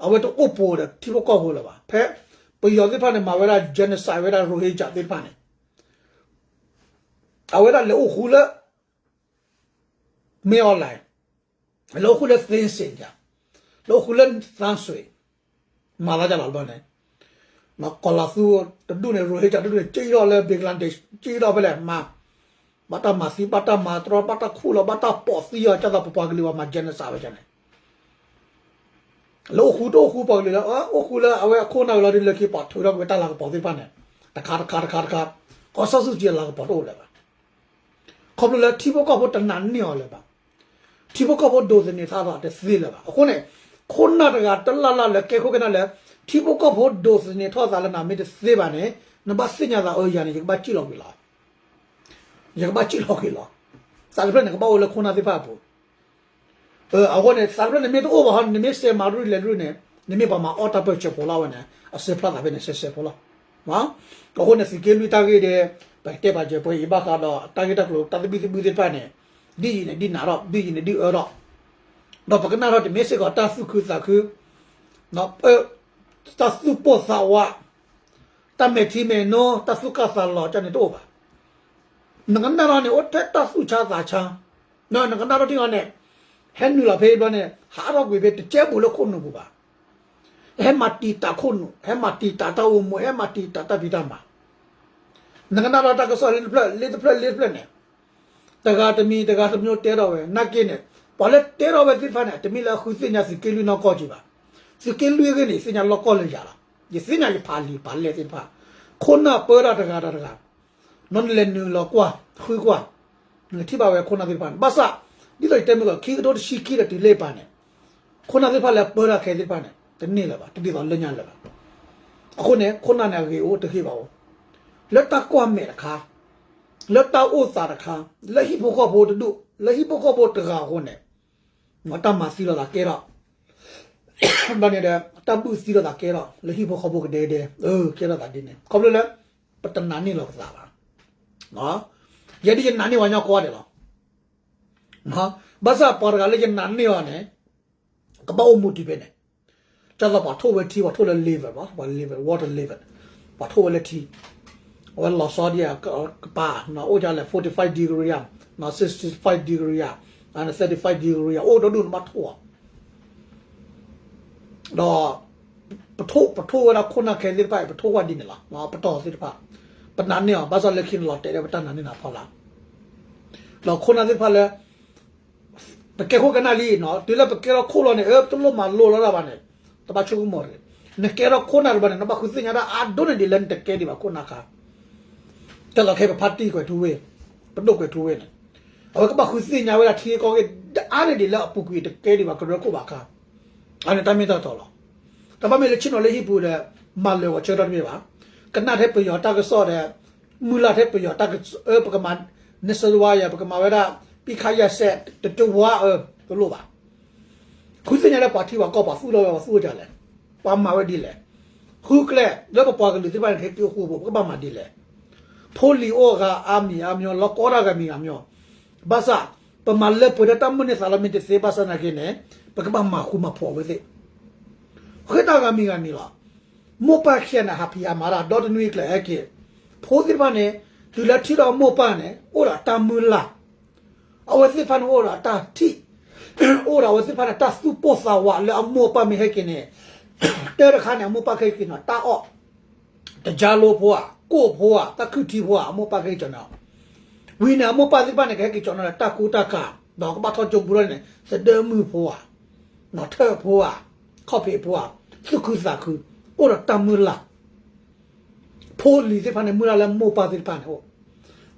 အဝဲတအိၣ်ပိာ်ဒီးထံဖိကီၢ်ဖိလၢၤဘၣ်. ဖဲပယီၤသ့ၣ်တဖၣ်န့ၣ် မၤဝဲဒၣ် genocide ဝဲဒၣ် Rohingya သ့ၣ်တဖၣ်န့ၣ် အဝဲဒၣ်လဲၤအိၣ်ဃူလၢ မ့ၢ်အီၤလဲၣ်, လဲၤအိၣ်ဃူလၢ Thein Sein ယါ, လဲၤအိၣ်ဃူလၢ Thein Sein, မၤသးဒ်လဲၣ်ဘျီန့ၣ်, ကီၤလၤသူတဒူၣ်န့ၣ် Rohingya တဒူၣ်န့ၣ် က့ၤထီၣ်လၢ Bangladesh, က့ၤထီၣ်ဖဲလဲၣ်မၤ, ဘၣ်တၢ်မၤသံ ဘၣ်တၢ်မၤတြီ ဘၣ်တၢ်ခူၣ်လီၤ ဘၣ်တၢ်ပိာ်သံအီၤ ကၢ်သိးပပှၤကလုာ်ဝဲမၤ genocide ဝဲန့ၣ် လဲၤအိၣ်ဃူတအိၣ်ဃူပှၤကလုာ်လၢ, အိၣ်ဃူလၢအဝဲအခိၣ်နၢ်ဝံၤလီၤဒ်လၢခံ ပှၤထုးထီၣ်က့ၤဝဲတၢ်လၤကပီၤသ့ၣ်တဖၣ်န့ၣ်, တခါတခါတခါတခါ, ကီၢ်စီဆှံကၠံအလၤကပီၤတအိၣ်လၢၤဘၣ်. ခီဖျိလၢထံဖိကီၢ်ဖိတနာ်န့ၢ်အီၤလၢၤဘၣ်. ထံဖိကီၢ်ဖိဒိးသန့ၤထီၣ်သးတသ့လၢၤဘၣ်. အဃိန့ၣ်, ခိၣ်နၢ်တဂၤတလၢ်လၢ်လၢကဲခိၣ်ကနၢ်လၢ ထံဖိကီၢ်ဖိဒိးသန့ၤထီၣ်သးလၢနၤမ့ၢ်တသ့ဘၣ်န့ၣ်, နဘၣ်သ့ၣ်ညါသးအၢယၤန့ၣ် ယကဘၣ်စံၣ်လီၤကွံာ်လီၤ. ယကဘၣ်စံၣ်လီၤကွံာ်လီၤ. သးတဖျၢၣ်န့ၣ် ကဘၣ်အိၣ်လၢခိၣ်နၢ်သ့ၣ်တဖၣ်အပူၤ အဃိန့ၣ် သးတဖျၢၣ်န့ၣ်မ့ၢ်တအိၣ်ဘၣ်ဟီ နမ့ၢ်စဲးမၤရူၢ်လဲၤရူၢ်န့ၣ်, နမ့ၢ်ပှၤမၤအီၣ်တၢ်ပၢၢ်ဆၢဖိလီၤဝဲန့ၣ် အစဲးဖျါသးဖဲန့ၣ် စဲးစဲးဖိလီၤ. အဃိန့ၣ် သုးက့လွံၢ်တၢ်ဂ့ၢ်ဒီး ပကတဲပာ်စၢၤပှဲၤအံၤဘၣ်ဃးဒီး တၢ်ဂ့ၢ်တၢ်ကျိၤတၢ်သဘံၣ်သဘုၣ်သ့ၣ်တဖၣ်န့ၣ်, ဒ်အံၤန့ၣ်ဒ်နၤထီၣ်, ဒ်အံၤန့ၣ်ဒ်အၢထီၣ်, ဒီးပကနၣ်ထီၣ်တမ့ၢ်စ့ၢ်ကီးတၢ်သူၣ်ခုသးခု, တၢ်သူၣ်ပိၢ်သးဝး, တၢ်မဲာ်ထံမဲာ်နိ, တၢ်သူၣ်ကၢ်သးလီၤကန့ၣ်တအိၣ်ဘၣ်. နကနၣ်ထီၣ်န့ၣ် အိၣ်ထဲတၢ်သူၣ်ဆါသးဆါ, နကနၣ်ထီၣ်ထံၣ်အီၤန့ၣ်, ဟဲနုာ်လီၤဖဲအံၤဘျီန့ၣ် ဟးထီၣ်ကွံာ်ဖဲတကဲဘူးလၢခိၣ်နူာ်ပူၤဘၣ်. ဟဲမၤတံာ်တာ်ခိၣ်နူာ်, ဟဲမၤတံာ်တာ်တၢ်အိၣ်မူ, ဟဲမၤတံာ်တာ်တၢ်ဖံးတၢ်မၤ, နကနၣ်ထီၣ်တၢ်ကစီၣ်လၢတဖျၢၣ်လၢတဖျၢၣ်လၢတဖျၢၣ်န့ၣ်, တဂၤတမံၤတဂၤတမံၤတဲထီၣ်ဝဲ, နာ်က့န့ၣ်, ပှၤလၢတဲထီၣ်ဝဲသ့ၣ်တဖၣ်န့ၣ် တမ့ၢ်လၢအဃုသ့ၣ်ညါသုးက့လွံၢ်နီၢ်ကီၢ်က့ဘၣ်. သုးက့လွံၢ်အဂ့ၢ်န့ၣ် ယသ့ၣ်ညါလီၢ်ကီၢ်လၢယၤလီၤ. ယသ့ၣ်ညါယဖးလံာ်ဖးလဲၢ်သ့ၣ်တဖၣ်, ခိၣ်နၢ်ပၢတၢ်တဂၤဒီးတဂၤ, နလဲၤနုာ်လီၤကွၢ်, ဃုကွၢ်, နကထံၣ်ဘၣ်ဝဲခိၣ်နၢ်သ့ၣ်တဖၣ်န့ၣ်, ဘၣ်ဆၣ်, ဒ်သိးယတဲမုၢ်ဂီၤ ခံကထိတဆံခံဒီးတုၤလၢပၤန့ၣ်, ခိၣ်နၢ်သ့ၣ်တဖၣ်လၢပၢတၢ်ခဲသ့ၣ်တဖၣ်န့ၣ် တန့ၢ်လၢၤဘၣ်, တဒ်သိးလၢညါလၢၤဘၣ်. အဃိန့ၣ် ခိၣ်နၢ်န့ၣ်အဂ့ၤအိၣ်တဂ့ၤဘၣ်အိၣ်, လၢတၢ်ကွၢ်မဲာ်တခါ, လၢတၢ်အိၣ်သးတခါ, လၢဟံၣ်ဖိဃီဖိတဒူၣ်, လၢဟံၣ်ဖိဃီဖိတဂၤအဃိန့ၣ်, တၢ်မၤသံလိာ်သးကဲထီၣ် ဘၣ်န့ၣ်ဒီး တၢ်ဘုၣ်သံလိာ်သးကဲထီၣ် လၢဟံၣ်ဖိဃီဖိကဒဲကဒဲ, အၢ ကဲထီၣ်သးဒ်န့ၣ် ခီဖျိလၢ ပတနာ်န့ၢ်လီၤပသးဘၣ်. ယဲဒ်ယနာ်န့ၢ်ပှၤကညီကိးဂၤဒဲးလီၤ. ဘၣ်ဆၣ်ပှၤတဂၤလၢယနာ်န့ၢ်အီၤန့ၣ် ကဘၣ်အိၣ်မူတုၤဖဲန့ၣ်, ဒ်သိးပှၤထိၣ်ဝဲထံ ပှၤထိၣ်လၢ liver ဘၣ်, ပှၤ liver, water liver, ပှၤထိၣ်ဝဲလၢထံ, အဝဲလီၤဆီဒ်အကပၤ, အိၣ်ဒ်လဲၣ် forty five degree ဧါ, sixty five degree ဧါ, thirty five degree အိၣ်တဒူၣ်န့ၣ်ဘၣ်ထိၣ်အီၤ ဒီး ပထိၣ် ပထိၣ်ဝဲဒၣ်ခိၣ်နၢ်ခဲသ့ၣ်တဖၣ်အံၤ ပထိၣ်ဝဲဒ်န့ၣ်လီၤ. ပတီၢ်သ့ၣ်တဖၣ် ပနာ်န့ၢ်အီၤ ဘၣ်ဆၣ်လၢခံန့ၣ်လီၤတဲာ်ဒီးပတၢ်နာ်န့ၢ်နၤဖီလာ်, ဒီးခိၣ်နၢ်သ့ၣ်တဖၣ်လၢ ပကဲခိၣ်ကနၣ်လံနီၤ, တုၤလၢပကဲထီၣ်ခိၣ်လီၤန့ၣ် အၢ ပတလိၣ်မၤလိလီၤတၢ်ဘၣ်န့ၣ် တဘၣ်ဆိကမိၣ်တဂ့ၤ. နကဲထီၣ်ခိၣ်နၢ်တဘျီန့ၣ် နဘၣ်ဃုသ့ၣ်ညါတၢ်အါဒိၣ်န့ၢ်ဒံးလၢနတကဲဒံးဘၣ်ခိၣ်နၢ်ခါ တၢ်လီၤခဲ ပဖါတံၢ်ကွဲၤထူဝ့ၢ်, ပဒိၣ်ကွဲၤထူဝ့ၢ်န့ၣ်, အဝဲကဘၣ်ဃုသ့ၣ်ညါဝဲဒၣ်ထံဂ့ၢ်ကီၢ်ဂ့ၢ် အါန့ၢ်ဒံးလၢအပူၤကွံာ်တကဲဒံးဘၣ် ကရၢခိၣ်ဘၣ်ခါ, အန့ၣ်တၢ်မ့ၢ်တၢ်တီလီၤ. တၢ်ဘၣ်မ့ၢ်လၢဆ့ၣ်နီၤလၢဟံၣ်ပူၤဒီး မၤလၢာ်ဂီၤဆၢကတီၢ်တမ့ၢ်ဘၣ်, ကနၣ်ထဲပယီၤတၢ်ကစီၣ်ဒီး မုၢ်လၢ်ထဲပယီၤတၢ်ကစီၣ် အၢ ပကမၤ နစဝါယၤ ပကမၤဝဲဒၣ် ပံခါယၤစဲး တတဝါအၢ တလိၣ်ဘၣ်. ဃုသ့ၣ်ညါလၢပှၤထံပှၤကီၢ် ပှၤသူၣ်လီၤဝဲ ပှၤသူၣ်ဝဲဒ်လဲၣ်, ပှၤမၤဝဲဒ်လဲၣ်, ဃုကျဲလၢပပှၤကလုာ်သ့ၣ်တဖၣ်န့ၣ် ကဟဲက့ၤအိၣ်ဃူအိၣ်ဖိး ပကဘၣ်မၤဒ်လဲၣ်. ဖိလံၤအိၣ်ဂၤအါမံၤအါမံၤ လီၤကီတၢ်ဂၤမံၤဂၤမံၤ, ဘၣ်ဆၣ် ပမၤလၢပှဲၤဒီးတၢ်မုၢ်န့ၢ်သးလီမ့ၢ်တသ့ဘၣ်ဆၣ်နာ်က့န့ၣ် ပကဘၣ်မၤဃူမၤဖိးအဝဲသ့ၣ် ဃ့တၢ်ဂၤမံၤဂၤမံၤလီၤ. မိၢ်ပၢ်ခံဂၤန့ၣ် ဟးဖံးဟးမၤတၢ် ဒီတနွံကျၢၤဟဲက့ၤ, ဖိသ့ၣ်တဖၣ်န့ၣ် တုၤလၢထံၣ်ဒီးမိၢ်ပၢ်န့ၣ် အိၣ်ဒီးတၢ်မုၢ်လၢ်, အဝဲသ့ၣ်တဖၣ်န့ၣ်အိၣ်ဒီးတၢ်ထံၣ်, အိၣ်ဒီးအဝဲသ့ၣ်တဖၣ်န့ၣ် တၢ်သူၣ်ပိၢ်သးဝးလၢအမိၢ်ပၢ်မ့ၢ်ဟဲက့ၤန့ၣ်, တၢ်တခါန့ၣ် အမိၢ်ပၢ်ကဟဲက့ၤနီၤ တၢ်အီၣ်, တကၠါလိဖိဧါ, ကိၣ်ဖိဧါ, တၢ်ခုၣ်ထံဖိဧါ, အမိၢ်ပၢ်ကဟဲက့ၤကၠီၤန့ၣ်, ဝံၤန့ၣ် အမိၢ်ပၢ်သ့ၣ်တဖၣ်န့ၣ် ကဟဲက့ၤကၠီၤန့ၣ်ဒီး တၢ်ကူတၢ်ကၤ, ဒီးကဘၣ်ထီၣ်ကၠိပူၤထီၣ်န့ၣ် သဒၢမုၢ်ဖိဧါ, နီၤထၢၣ်ဖိဧါ, ခီၣ်ဖံးဖိဧါ, သူၣ်ခုသးခု, အိၣ်ဒီးတၢ်မုၢ်လၢ် ဖိလံၤသ့ၣ်တဖၣ်န့ၣ် မုၢ်လၢ်လၢမိၢ်ပၢ်သ့ၣ်တဖၣ်န့ၣ်အိၣ်,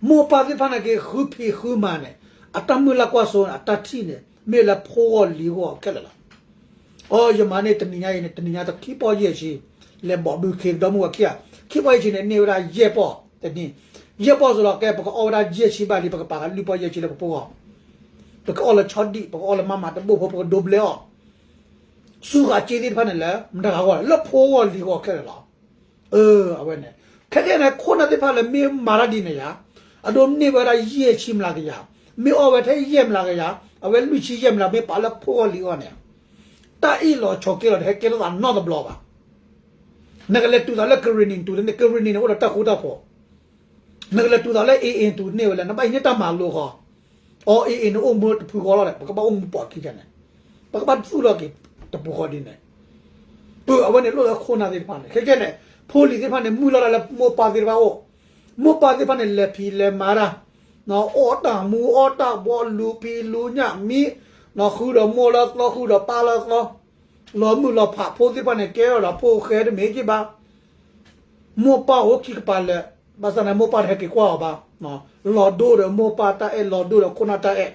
မိၢ်ပၢ်သ့ၣ်တဖၣ်န့ၣ်က့ၤဃုဖံးဃုမၤန့ၣ် အတၢ်မုၢ်လၢ်ကွၢ်စိန့ၣ် အတၢ်ထံၣ်န့ၣ် မ့ၢ်လၢဖိဂီၢ်လံၤဂီၢ်ခဲလၢာ်လီၤ. အီ ယမၤန့ၢ်တနံၤညါအံၤန့ၣ် တနံၤညါတခံပီၢ်ယဲၢ်ဆံ, လဲၤဘီၣ်ဘုခ့ကဒီမုၢ်ဝၤခံဂၤ, ခံပီၢ်ယဲၢ်ဆံန့ၣ် န့ၢ်ဝဲဒၣ်ယဲၢ်ပီၢ်တနံၤ, ယဲၢ်ပီၢ်စ့ၢ်လီၤ ကဲ ပကအီၣ်ဝဲဒၣ်ယဲၢ်ဆံဘၣ်လံ ပကပာ်ကလွံၢ်ပီၢ်ယဲၢ်ဆံလၢပဖိဂီၢ်, ပကအီၣ်လၢဆီဒံၣ် ပကအီၣ်လၢမၤမၤတဘိၣ်ဖိ ပကဒိဘျဲအီၣ် ဆူဃာ်က့သ့ၣ်တဖၣ်န့ၣ်လၢ မတၤဂၤဂီၢ်လဲၣ် လၢဖိဂီၢ်လံၤဂီၢ်ခဲလၢာ်လီၤ. အဝဲန့ၣ် ခဲကဲန့ၣ် ခိၣ်နၢ်သ့ၣ်တဖၣ်လၢမ့ၢ်မၤတၢ်ဒ်န့ၣ်ယါ, အဒိန့ၢ်ဝဲဒၣ်ယဲၢ်ဆံမျးကယၤ, မ့ၢ်အီၣ်ဝဲထဲယဲၢ်မျးကယၤ, အဝဲလွံၢ်ဆံယဲၢ်မျး မ့ၢ်ပာ်လၢဖိဂီၢ်လံၤဂီၢ်န့ၣ်, တၢ်အ့ၣ်လိာ်ဆိးက့လိာ်န့ၣ် ဟဲကဲထီၣ်သးနီတဘျီဘၣ်. နကလဲၤတူၢ်သးလၢကရ့ၣ်နံၤတူၢ်န့ၣ် ကရ့ၣ်နံၤန့ၣ် အိၣ်ဒီးတၢ်ဃူတၢ်ဖိး နကလဲၤတူၢ်သးလၢ AA တူၢ်န့ၢ်ဝဲလဲၣ် နဘၣ်ဟံးန့ၢ်တၢ်မၤလိာ်ဃီ, အီ AA န့ၣ်အိၣ်မူတဖုဃီလီၤဒီး ပကဘၣ်အိၣ်မူပိာ်ခံဂၤန့ၣ်, ပကဘၣ်သူၣ်ထီၣ်က့ၤတပူၤဃီဒ်န့ၣ်, အဝဲန့ၣ်လိၣ်လၢခိၣ်နၢ်သ့ၣ်တဖၣ်န့ၣ် ခဲကဲန့ၣ်, ဖိလံၤသ့ၣ်တဖၣ်န့ၣ် မုၢ်လီၤတၢ်လၢမိၢ်ပၢ်သ့ၣ်တဖၣ်အိၣ်, မိၢ်ပၢ်သ့ၣ်တဖၣ်န့ၣ် လဲၤဖံးလဲၤမၤတၢ်, အီၣ်တၢ်မူအီၣ်တၢ်ဘီ လူၤဖံးလူၤညၣ်မံ, ဃုဒီးမိၢ်လၢသီ ဃုဒီးပၢ်လၢသီ, လီၤမုၢ်လီၤဖး ဖိသ့ၣ်တဖၣ်န့ၣ် ကဲထီၣ်ဒီးဖိဃဲတမ့ၢ်က့ဘၣ် မိၢ်ပၢ်အိၣ်ခံကပၤလၢာ်, ဘၣ်ဆၣ်န့ၣ် မိၢ်ပၢ်တဟဲက့ၤကွၢ်အီၤဘၣ်, လီၤဒိၣ်ဒီးမိၢ်ပၢ်တၢ်အဲၣ် လီၤဒိၣ်ဒီးခိၣ်နၢ်တၢ်အဲၣ်,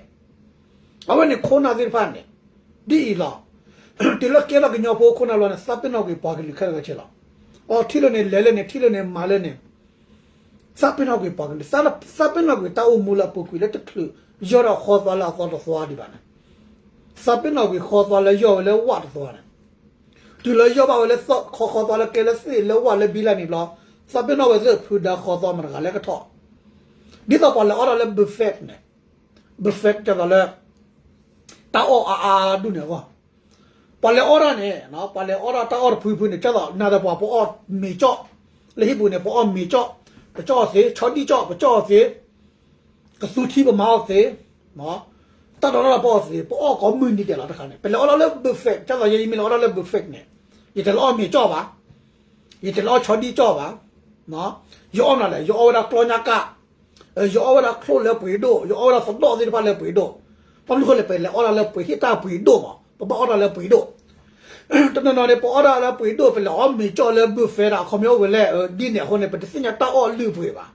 အဝဲန့ၣ်ခိၣ်နၢ်သ့ၣ်တဖၣ်န့ၣ်, ဒ်အံၤလီၤ, တုၤလၢကဲထီၣ်ကညီဖိခိၣ်နၢ်လီၤန့ၣ် သးပ့ၤနီၣ်ကွံာ်ပှၤကလုာ်ခဲလၢာ်ခဲဆ့လီၤ, အီထံၣ်လၢန့ၣ် လဲၤလၢန့ၣ် ထံၣ်လၢန့ၣ် မၤလၢန့ၣ် သးပ့ၤနီၣ်ကွံာ်ပှၤကလုာ်, သးပ့ၤနီၣ်ကွံာ်တၢ်အိၣ်မူလၢအပူၤကွံာ်လၢတချုး ယီၢ်ဒီးဃီသွါလၢအသီတသွါဒံးဘၣ်န့ၣ်, သးပ့ၤနီၣ်ကွံာ်ဃီသွါလၢယီၢ်ဝဲလၢဝၣ်တသွါန့ၣ်, တုၤလၢယီၢ်ဘၣ်ဝဲလၢဃီ ဃီသွါလၢကဲလၢသ့ၣ်လၢဝၣ်လၢဘံလၢန့ၣ်ဘျီ, သးပ့ၤနီၣ်ဝဲသ့ၣ်ဖုဒါဃီသွါမတၤတဂၤလၢကထီၣ်, ဒ်သိးပှၤလဲၤအီၣ်တၢ်လၢ buffet န့ၣ်, buffet ကဲသိးလၢ တၢ်အီၣ်အါအါဒူၣ်န့ၣ်အဂီၢ် ပှၤလဲၤအီၣ်တၢ်န့ၣ် ပှၤလဲၤအီၣ်တၢ်တၢ်အီၣ်တဖုဖုန့ၣ် ကဲသိးနၤဒီးပှၤပအီၣ်မ့ၤကၠီၣ်, လၢဟံၣ်ပူၤန့ၣ် ပအီၣ်မ့ၤကၠီၣ်, ပကၠီၣ်အီၣ်သ့, ဆီဒံၣ်ကၠီၣ် ပကၠီၣ်အီၣ်သ့, ကသူထံပမၤအီၣ်သ့, တၢ်ဒိးတၢ်ပအီၣ်သ့, ပအီၣ်ကိးမုၢ်နံၤဒဲးလီၤတခါန့ၣ် ပလဲၤအီၣ်တၢ်လၢ buffet ကဲသိးယဲယမ့ၢ်လဲၤအီၣ်တၢ်လၢ buffet န့ၣ်, ယတလဲၤအီၣ်မ့ၤကၠီၣ်ဘၣ်, ယတလဲၤအီၣ်ဆီဒံၣ်ကၠီၣ်ဘၣ်, ယအီၣ်မနုၤလဲၣ် ယအီၣ်ဝဲဒၣ်ကျီညါကၣ် ယအီၣ်ဝဲဒၣ်ချိၣ်လၢပှ့ၤဒိၣ်, ယအီၣ်ဝဲဒၣ်သဒီၣ်သ့ၣ်တဖၣ်လၢပှ့ၤဒိၣ်, ဘၣ်မနုၤဃိလဲၣ် ပလဲၤအီၣ်တၢ်လၢပှ့ၤဟ့ၣ်တၢ်ပှ့ၤဒိၣ်မး, ပဘၣ်အီၣ်တၢ်လၢပှ့ၤဒိၣ်, တနီၤနီၤန့ၣ် ပအီၣ်တၢ်လၢပှ့ၤဒိၣ် ပလဲၤအီၣ်မ့ၤကၠီၣ်လၢ buffet ဒၣ် အခီပညီအိၣ်ဝဲလဲၣ်, ဒ်န့ၣ်အဃိန့ၣ် ပတသ့ၣ်ညါတၢ်အီၣ်လုၢ်ပှ့ၤဘၣ်,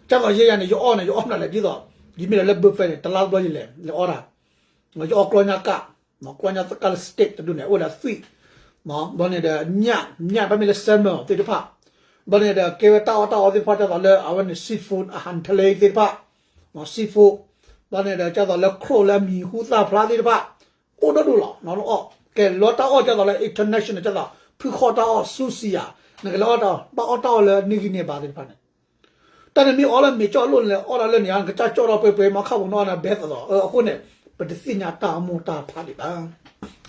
ကဲသိးယဲယၤန့ၣ် ယအီၣ်န့ၣ် ယအီၣ်မနုၤလဲၣ် ဒ်သိး ယမ့ၢ်လဲၤလၢ buffet န့ၣ် တလါတဘျီယလဲၤ လဲၤအီၣ်တၢ် ယအီၣ်ကျီညါကၣ်, ကျီညါသကၣ်လၢ steak တဒူၣ်န့ၣ် အိၣ်ဒီးသွံၣ်, ဘျီန့ၣ်ဒီး ညၣ်, ညၣ်ဘၣ်မ့ၢ်လၢ salmon သ့ၣ်တဖၣ်, ဘျီန့ၣ်ဒီး ကဲဝဲတၢ်အီၣ်တၢ်အီသ့ၣ်တဖၣ် ကဲသိးလၢ အဝဲန့ၣ် seafood အဟၣ်ထလ့သ့ၣ်တဖၣ်, seafood, ဘျီန့ၣ်ဒီး ကဲသိးလၢချိၣ်လၢအမံၤဟူသၣ်ဖျါသ့ၣ်တဖၣ်, အိၣ်ဒီဒူၣ်လီၤ, ကဲလီၤတၢ်အီၣ်ကဲသိးလၢ international ကဲသိး ဖုခီၣ်တၢ်အီၣ် sushi ဧါ, နကလဲၤအီၣ်တၢ် ဘၣ်အီၣ်တၢ်အီၣ်လၢနဂံၢ်န့ၣ်ဘၣ်သ့ၣ်တဖၣ်န့ၣ် တၢ်န့ၣ်မ့ၢ်အီၣ်လၢမ့ၤကၠီၣ်လိၣ်န့ၣ် အီၣ်ဒၣ်လၢန့ၣ် နကစၢ်ကၠီၣ်ထီၣ်ပှဲၤပှဲၤ မၤခၣ်ပူၤနီၣ်နဘဲသးလီၤ. အဃိန့ၣ် ပတသ့ၣ်ညါတၢ်အမိၢ်တၢ်ဖးဒံးဘၣ်.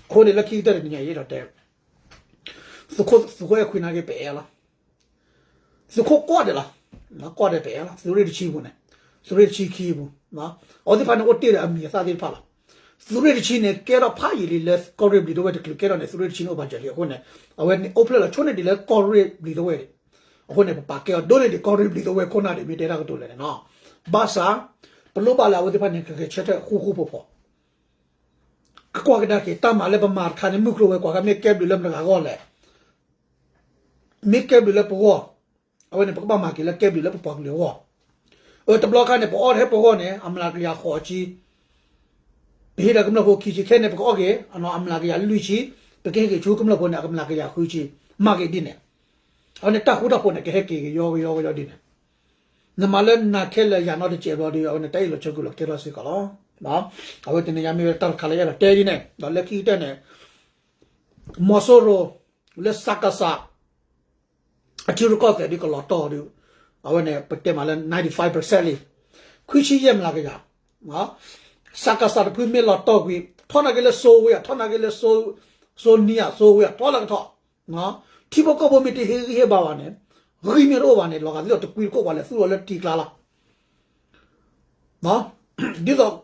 အဃိန့ၣ် လၢခံကတၢၢ်တနံၤညါအံၤဒီးတဲ သုးခိၣ်အဲၣ်ခွံနာ်က့ ပအဲၣ်လီၤ. သုးခိၣ်ကွၢ်ဒဲးလီၤ. ကွၢ်ဒဲးပအဲၣ်လီၤ. သုးရ့ၣ်တဆံပူၤန့ၣ် သုးရ့ၣ်တဆံခံပူၤ အဝဲသ့ၣ်တဖၣ်န့ၣ် အိၣ်တ့ၢ်ဒီးအမံၤအသၣ်သ့ၣ်တဖၣ်လီၤ. သုးရ့ၣ်တဆံန့ၣ် ကဲထီၣ်ဖးယံာ်လံလၢကီၢ်ရ့ၣ်ဘျံးတဝဲၢ်တချုးကဲထီၣ်န့ၣ် သုးရ့ၣ်တဆံန့ၣ်အိၣ်ပာ်စၢၤလံ. အဃိန့ၣ် အဝဲန့ၣ်အိၣ်ဖျဲၣ်လီၤ ဆိန့ၢ်ဒံးလၢကီၢ်ရ့ၣ်ဘျံးတဝဲၢ်ဒံး. အဃိန့ၣ် ပပာ်ကဲအီၤဒိၣ်န့ၢ်ဒံးကီၢ်ရ့ၣ်ဘျံးတဝဲၢ်ခိၣ်နၢ်ဒံး မ့ၢ်တဲတၢ်ကတိၤလဲၣ်န့ၣ်နီၤ. ဘၣ်ဆၣ် ပလိၣ်ဘၣ်လၢအဝဲသ့ၣ်တဖၣ်န့ၣ် ကဂဲၤဆၢထၢၣ်ဃူဃူဖိးဖိး ကကွၢ်ကဒါက့ၤ တၢ်မၤလၢပမၤတခါန့ၣ် မုၢ်ကျိၤဝဲၤကွာ်ခါ မ့ၢ်ကဲဘျုးလၢမတၤဂၤအဂီၢ်လဲၣ်. မ့ၢ်ကဲဘျုးလၢပဂီၢ်, အဝဲန့ၣ် ပကဘၣ်မၤက့ၤလၢကဲဘျုးလၢပပှၤကလုာ်အဂီၢ်. အတဘျီခါန့ၣ် ပအီၣ်တဟဲပဂီၢ်န့ၣ် အမျးကယၤဃိးဆံ, ပဟ့ၣ်ဒီးကမျၢၢ်ဖိခံဆံ, ခဲန့ၣ် ပကအီၣ်က့ၤ အမျးကယၤလွံၢ်ဆံ, ပကဟ့ၣ်က့ၤဆူကမျၢၢ်ဖိန့ၣ် အမျးကယၤဃုဆံ, မၤက့ၤဒ်န့ၣ်, အဝဲန့ၣ်တၢ်ဃူတၢ်ဖိးန့ၣ် ကဟဲက့ၤကယီကယီကယီဒ်န့ၣ်, နမၤလၢနၤခဲလၢာ်ယၤနီတစဲးဘျီဒီး အဝဲန့ၣ်တၢ်အ့ၣ်လိာ်ဆိးက့လိာ်ကဲထီၣ်စ့ၢ်ကီးလီၤ. အဝဲတနံၤညါမ့ၢ်ဝဲတၢ်တခါလၢအဲၣ်ဒိးတဲဒ်န့ၣ် ဒီးလၢခံကတၢၢ်န့ၣ် မီၤစိရိၤ လၢစကစ အထံရူၢ်ကီၢ်သဲးဒ်ကလီၤတီၢ်ဒ်, အဝဲန့ၣ် ပတဲမးလၢ ninety-five percent လံ, ခွံဆံယဲၢ်မျးကယၤ, စကစ တဖုမ့ၢ်လီၤတီၢ်ကွံာ် ထီၣ်နာ်က့လၢစိဝ့ဧါ, ထီၣ်နာ်က့လၢ စိနံဧါ, စိဝ့ဧါ, ထီၣ်လၢကထီၣ်, ထံဖိကီၢ်ဖိမ့ၢ်တဟ့ၣ်ဂံၢ်ဟ့ၣ်ဘါဘၣ်န့ၣ်, ဂံၢ်မ့ၢ်တအိၣ်ဘၣ်န့ၣ် လီၤဂာ်သ့ၣ်ဒီးတကွံတကိးပှၤလဲၤသူၣ်လီၤလၢထံကျါလီၤ. ဒ်သိး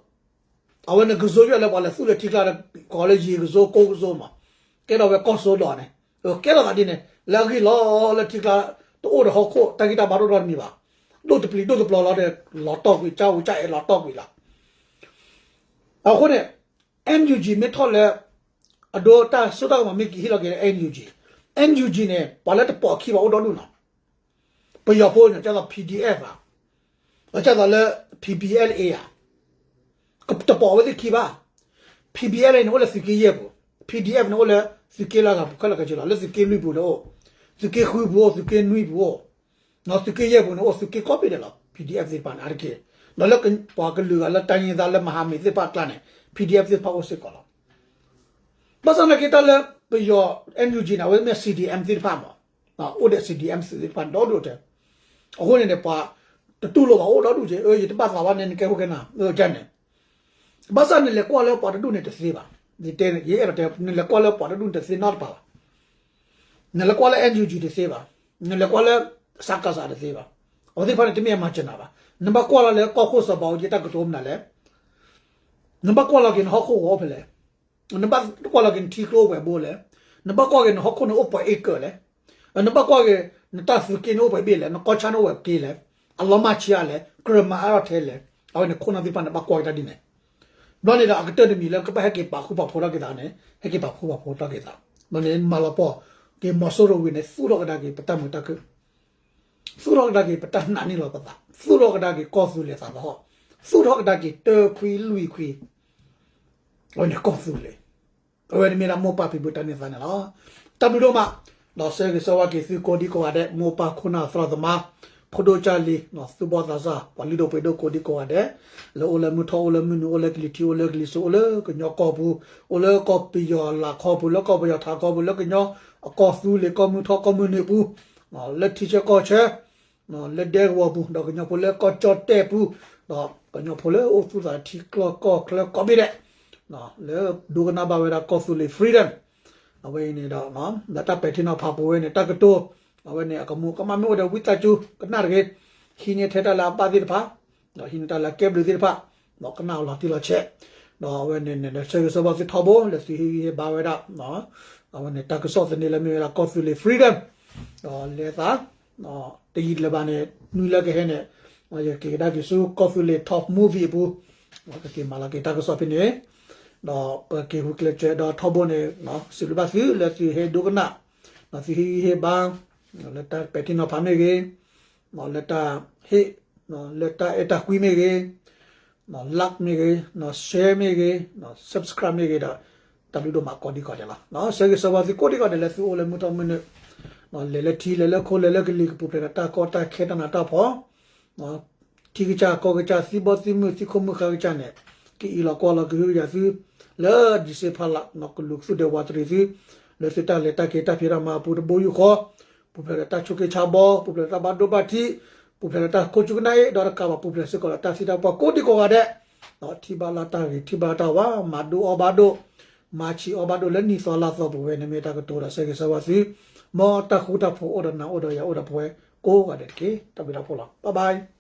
အဝဲန့ၣ်ကစိယွဲၣ်လၢပှၤလဲၤသူၣ်လၢထံကျါဒီး ကိးလၢယ့ၤကစိကိကစိမး, ကဲထီၣ်ဝဲကီၢ်စိဒီးန့ၣ်, ကဲထီၣ်သးဒ်န့ၣ် လၢအဂ့ၢ်လီၤလၢထံကျါ တအိၣ်ဒီးဟီၣ်ခိၣ် တၢ်ဂံၢ်တၢ်ဘါတအိၣ်ဒီးတမံၤဘၣ်, ဒိၣ်တပျံၤဒိၣ်တပျီၤလီၤဒီး လီၤတီၢ်ကွံာ် ကၢ်အူကၢ်အဲၣ်လီၤတီၢ်ကွံာ်လီၤ. အဃိန့ၣ် NUG မ့ၢ်ထီၣ်လၢ အဒိတၢ်စိတၢ်ကမီၤမ့ၢ်က့ၤဟ့ၣ်လီၤက့ၤလၢ NUG, NUG န့ၣ် ပှၤလၢတပိာ်အခံဘၣ်အိၣ်ဒီဒူၣ်နီၤ, ပယီၤဖိန့ၣ် ကၢ်သိး PDF ဧါ, ကၢ်သိးလၢ PPLA ဧါ, တပိာ်အဝဲသ့ၣ်ခံဘၣ်. PPLA န့ၣ်အိၣ်လၢသုးက့ယဲၢ်ပူၤ, PDF န့ၣ်အိၣ်လၢသုးက့လၢအဂၤပူၤခဲလၢာ်ခဲဆ့လီၤ, လၢသုးက့လွံၢ်ပူၤန့ၣ်အိၣ်, သုးက့ဃုပူၤအိၣ်, သုးက့နွံပူၤအိၣ်, သုးက့ယဲၢ်ပူၤန့ၣ်အိၣ် သုးက့ကိးဘ့ၣ်ဒဲးလီၤ. PDF သ့ၣ်တဖၣ်န့ၣ် အါတက့ၢ်, ဒီးလၢပှၤကလုာ်ဂၤလၢတၢ်ယံၤသးလၢမဟာမိတ်သ့ၣ်တဖၣ်အကျါန့ၣ် PDF သ့ၣ်တဖၣ်အိၣ်စ့ၢ်ကီးလီၤ. ဘၣ်ဆၣ်သနာ်က့တၢ်လၢပယီၤ NUG န့ၣ် အဝဲမ့ၢ် CDM သ့ၣ်တဖၣ်မး, အိၣ်ဒီး CDM သုးသ့ၣ်တဖၣ်န့ၣ်ဒီဒူၣ်တဲ, အဃိန့ၣ်န့ၣ် ပှၤတတူၢ်လိာ်ဘၣ်အိၣ်ဒီဒူၣ်က့, ယတဘၣ်သးဘၣ်န့ၣ် နကဲခိၣ်ကဲနၢ် ကန့ၣ်, ဘၣ်ဆၣ်နလဲၤကွၢ်လၢပှၤတဒူၣ်န့ၣ်တသ့ဘၣ်, ယတဲ ယအဲၣ်ဒိးတဲ နလဲၤကွၢ်လၢပှၤတဒူၣ်န့ၣ်တသ့နီတပၤဘၣ်. နလဲၤကွၢ်လၢ NUG တသ့ဘၣ်, နလဲၤကွၢ်လၢ စကစ တသ့ဘၣ်, အဝဲသ့ၣ်တဖၣ်န့ၣ် တမ့ၢ်အမၤစၢၤနၤဘၣ်. နဘၣ်ကွၢ်လီၤလၢကီၢ်ခိၣ်စီၤဘးအူကၠံတၢ်ကတိၤမနုၤလဲၣ်, နဘၣ်ကွၢ်လီၤက့ၤနဟီၣ်ခိၣ်ဂီၤအိၣ်ဖဲလဲၣ်, နဘၣ်ကွၢ်လီၤက့ၤနထံကျိအိၣ်ပှဲၤဘိလဲၣ်, နဘၣ်ကွၢ်က့ၤနဟီၣ်ခိၣ်န့ၣ်အိၣ်ပှဲၤအ့ကၢၢ်လဲၣ်, နဘၣ်ကွၢ်က့ၤ နတၢ်သုးက့န့ၣ်အိၣ်ပှဲၤဘ့ၣ်လဲၣ်, နကီၢ်ဆၣ်န့ၣ်အိၣ်ပှဲၤက့လဲၣ်, အလီၤမၢ်ဆံးအါလဲၣ်, ကြၢးမၤအါထီၣ်ထဲလဲၣ်, အဝဲန့ၣ်ခိၣ်နၢ်သ့ၣ်တဖၣ်န့ၣ် ဘၣ်ကွၢ်က့ၤတၢ်ဒ်န့ၣ်. ဘျီန့ၣ်ဒီး အကတၢၢ်တမံၤလၢကဘၣ်ဟဲက့ၤပာ်ဃူပာ်ဖိးထီၣ်က့ၤသးန့ၣ် ဟဲက့ၤပာ်ဃူပာ်ဖိးထီၣ်က့ၤသး, ဘျီန့ၣ်မၤလီၤပှီၢ်က့ၤမီၤစိရိၤဝံၤန့ၣ် သူၣ်ထီၣ်ကဒါက့ၤပတၢ်မုာ်တၢ်ခုၣ်, သူၣ်ထီၣ်ကဒါက့ၤပတၢ်နာ်န့ၢ်လီၤပသး, သူၣ်ထီၣ်ကဒါက့ၤကီၢ်သူလ့ၤသးသဟီၣ်, သူၣ်ထီၣ်ကဒါက့ၤတၢခွံလွံၢ်ခွံ အဝဲန့ၣ်ကီၢ်သူလ့ၤ, အဝဲန့ၣ်မ့ၢ်ဒၣ်မိၢ်ပၢ်ဖံဖုတၢ်န့ၢ်သါန့ၣ်လီၤ. တၢ်ဘျုးဒိၣ်မး, ဒီးဆၢဂ့ၤဆၢဝါက့ၤသုကိးဒံကိးဂၤဒဲး, မိၢ်ပၢ်ခိၣ်နၢ်သရၣ်သမါ, ဖိဒိၣ်ကၢ်လံၤ, သူၣ်ဘီၣ်သးစၢ်, ပှၤလုၢ်ဒိၣ်ပှ့ၤဒိၣ်ကိးဒံကိးဂၤဒဲး, လၢအိၣ်လၢမုၢ်ထီၣ်အိၣ်လၢမုၢ်နုာ်အိၣ်လၢကလံၤထံးအိၣ်လၢကလံၤစိး အိၣ်လၢကညီကီၢ်ပူၤ, အိၣ်လၢကီၢ်ပယီၤလၤခီပူၤ, လၢကီၢ်ပယီၤထးခီပူၤ, လၢကညီအကီၢ်သူလ့ၤကီၢ်မုၢ်ထီၣ်ကီၢ်မုၢ်နုာ်ပူၤ, လၢထံဆၢကီၢ်ဆၢ လၢဒဲကဝီၤပူၤ, ဒီးကညီဖိလၢကီၢ်ကၠီၣ်တဲၣ်ပူၤ, ဒီးကညီဖိလၢအိၣ်သူၣ်သးထံကျီၢ်ကီၢ်ချၢကိးဘ့ၣ်ဒဲး, လၢဒိကနၣ်ဘၣ်ဝဲဒၣ်ကီၢ်သူလ့ၤ freedom, အဝဲအံၤန့ၣ်ဒီး လၢတၢ်ပဲာ်ထံနီၤဖးပူၤဝဲန့ၣ် တၢ်ကတိၤ, အဝဲန့ၣ် အကမူးကမၣ်မ့ၢ်အိၣ်ဒီးဝံသးစူၤ ကနၣ်တဂ့ၤ, ဟံးန့ၢ်ထဲတၢ်လၢအဘၣ်သ့ၣ်တဖၣ်, ဒီးဟံးန့ၢ်တၢ်လၢအကဲဘျုးသ့ၣ်တဖၣ်, ဒီးကနၣ်အီၤလီၤတံၢ်လီၤဆဲး, ဒီးအဝဲန့ၣ်န့ၣ် ဆၢဂ့ၤဆၢဝါသုထီဘိ လၢသုဟ့ၣ်ဂံၢ်ဟ့ၣ်ဘါဝဲဒၣ် အဝဲန့ၣ် တၢ်ကစီၣ်သန့လၢမ့ၢ်ဝဲဒၣ်ကီၢ်သူလ့ၤ freedom, ဒီးလဲၤသး တယံာ်လၢၤဘၣ်န့ၣ် နွံလၢကဟဲန့ၣ် ယက့ၤကဒါက့ၤဆူကီၢ်သူလ့ၤ top movie အပူၤ, ကက့ၤမၤလီၤက့ၤတၢ်ကစီၣ်ဖဲန့ၣ်, ဒီးပက့ၤဟူးကျဲးစၢးဒီးထီဘိန့ၣ် စံးဘျုးဘၣ်သုလၢသုဟဲဒိကနၣ်, ဒီးသုဟ့ၣ်ဂံၢ်ဟ့ၣ်ဘါ, လၢတၢ်ပဲာ်ထံနီၤဖးမ့ၢ်ဂ့ၤ, လၢတၢ်ဟ့ၣ်, လၢတၢ်အဲၣ်တၢ်ကွံမ့ၢ်ဂ့ၤ, like မ့ၢ်ဂ့ၤ, share မ့ၢ်ဂ့ၤ, subscribe မ့ၢ်ဂ့ၤဒီး တၢ်ဘျုးဒိၣ်မးကိးဒံကိးဒဲးလီၤ. ဆၢဂ့ၤဆၢဝါသုကိးဒံကိးဒဲးလၢသုအိၣ်လၢမုၢ်ထီၣ်မုၢ်နုာ်, လဲၤလၢထံလဲၤလၢခိလဲၤလၢကလံၤကပူၤဖျဲးဒီးတၢ်ကီတၢ်ခဲတၢ်နးတၢ်ဖှီၣ်, ထံကစၢ်ကီၢ်ကစၢ်သံဘီသံမုၢ်သံခိမုၢ်ဃါကစၢ်န့ၣ်, ကအံးလီၤကွၢ်လီၤကဟုကယာ်သု, လၢဒံးစ့ဖးလး ကလူးကသူၣ်ဒဲးဝးတရံးသု, လၢသုတၢ်လဲၤတၢ်က့ၤတၢ်ဖံးတၢ်မၤအပူၤတဘိယူၢ်ဃီ, ပူၤဖျဲးဒီးတၢ်ဆိးက့ဆါဘီ, ပူၤဖျဲးဒီးတၢ်ဘၣ်ဒိဘၣ်ထံး, ပူၤဖျဲးဒီးတၢ်ခိၣ်ဆူကနၣ်အ့ၣ် ဒီးတကးဘၣ်ပူၤဖျဲးစ့ၢ်ကီးဒီးတၢ်သံတၢ်ပှၢ်ကိးဒံကိးဂၤဒဲး, ထံၣ်ဘၣ်လၢတၢ်ဂ့ၤ ထံၣ်ဘၣ်လၢတၢ်ဝါ မၤဒိအီၣ်ဘၣ်ဒိၣ်, မၤဆံးအီၣ်ဘၣ်ဒိၣ်လၢနံၣ်သီလါသီပူၤဝဲန့ၣ်မ့ၢ်တၢ်ကတိၤဒီးဆၢဂ့ၤဆၢဝါသု, မ်တၢ်ဃူတၢ်ဖိးအိၣ်ဒီးနၤအိၣ်ဒီးယၤအိၣ်ဒီးပဝဲကိးဂၤဒဲးတက့ၢ်. တၢ်ဘျုးတၢ်ဖှိၣ်လီၤ. Bye bye.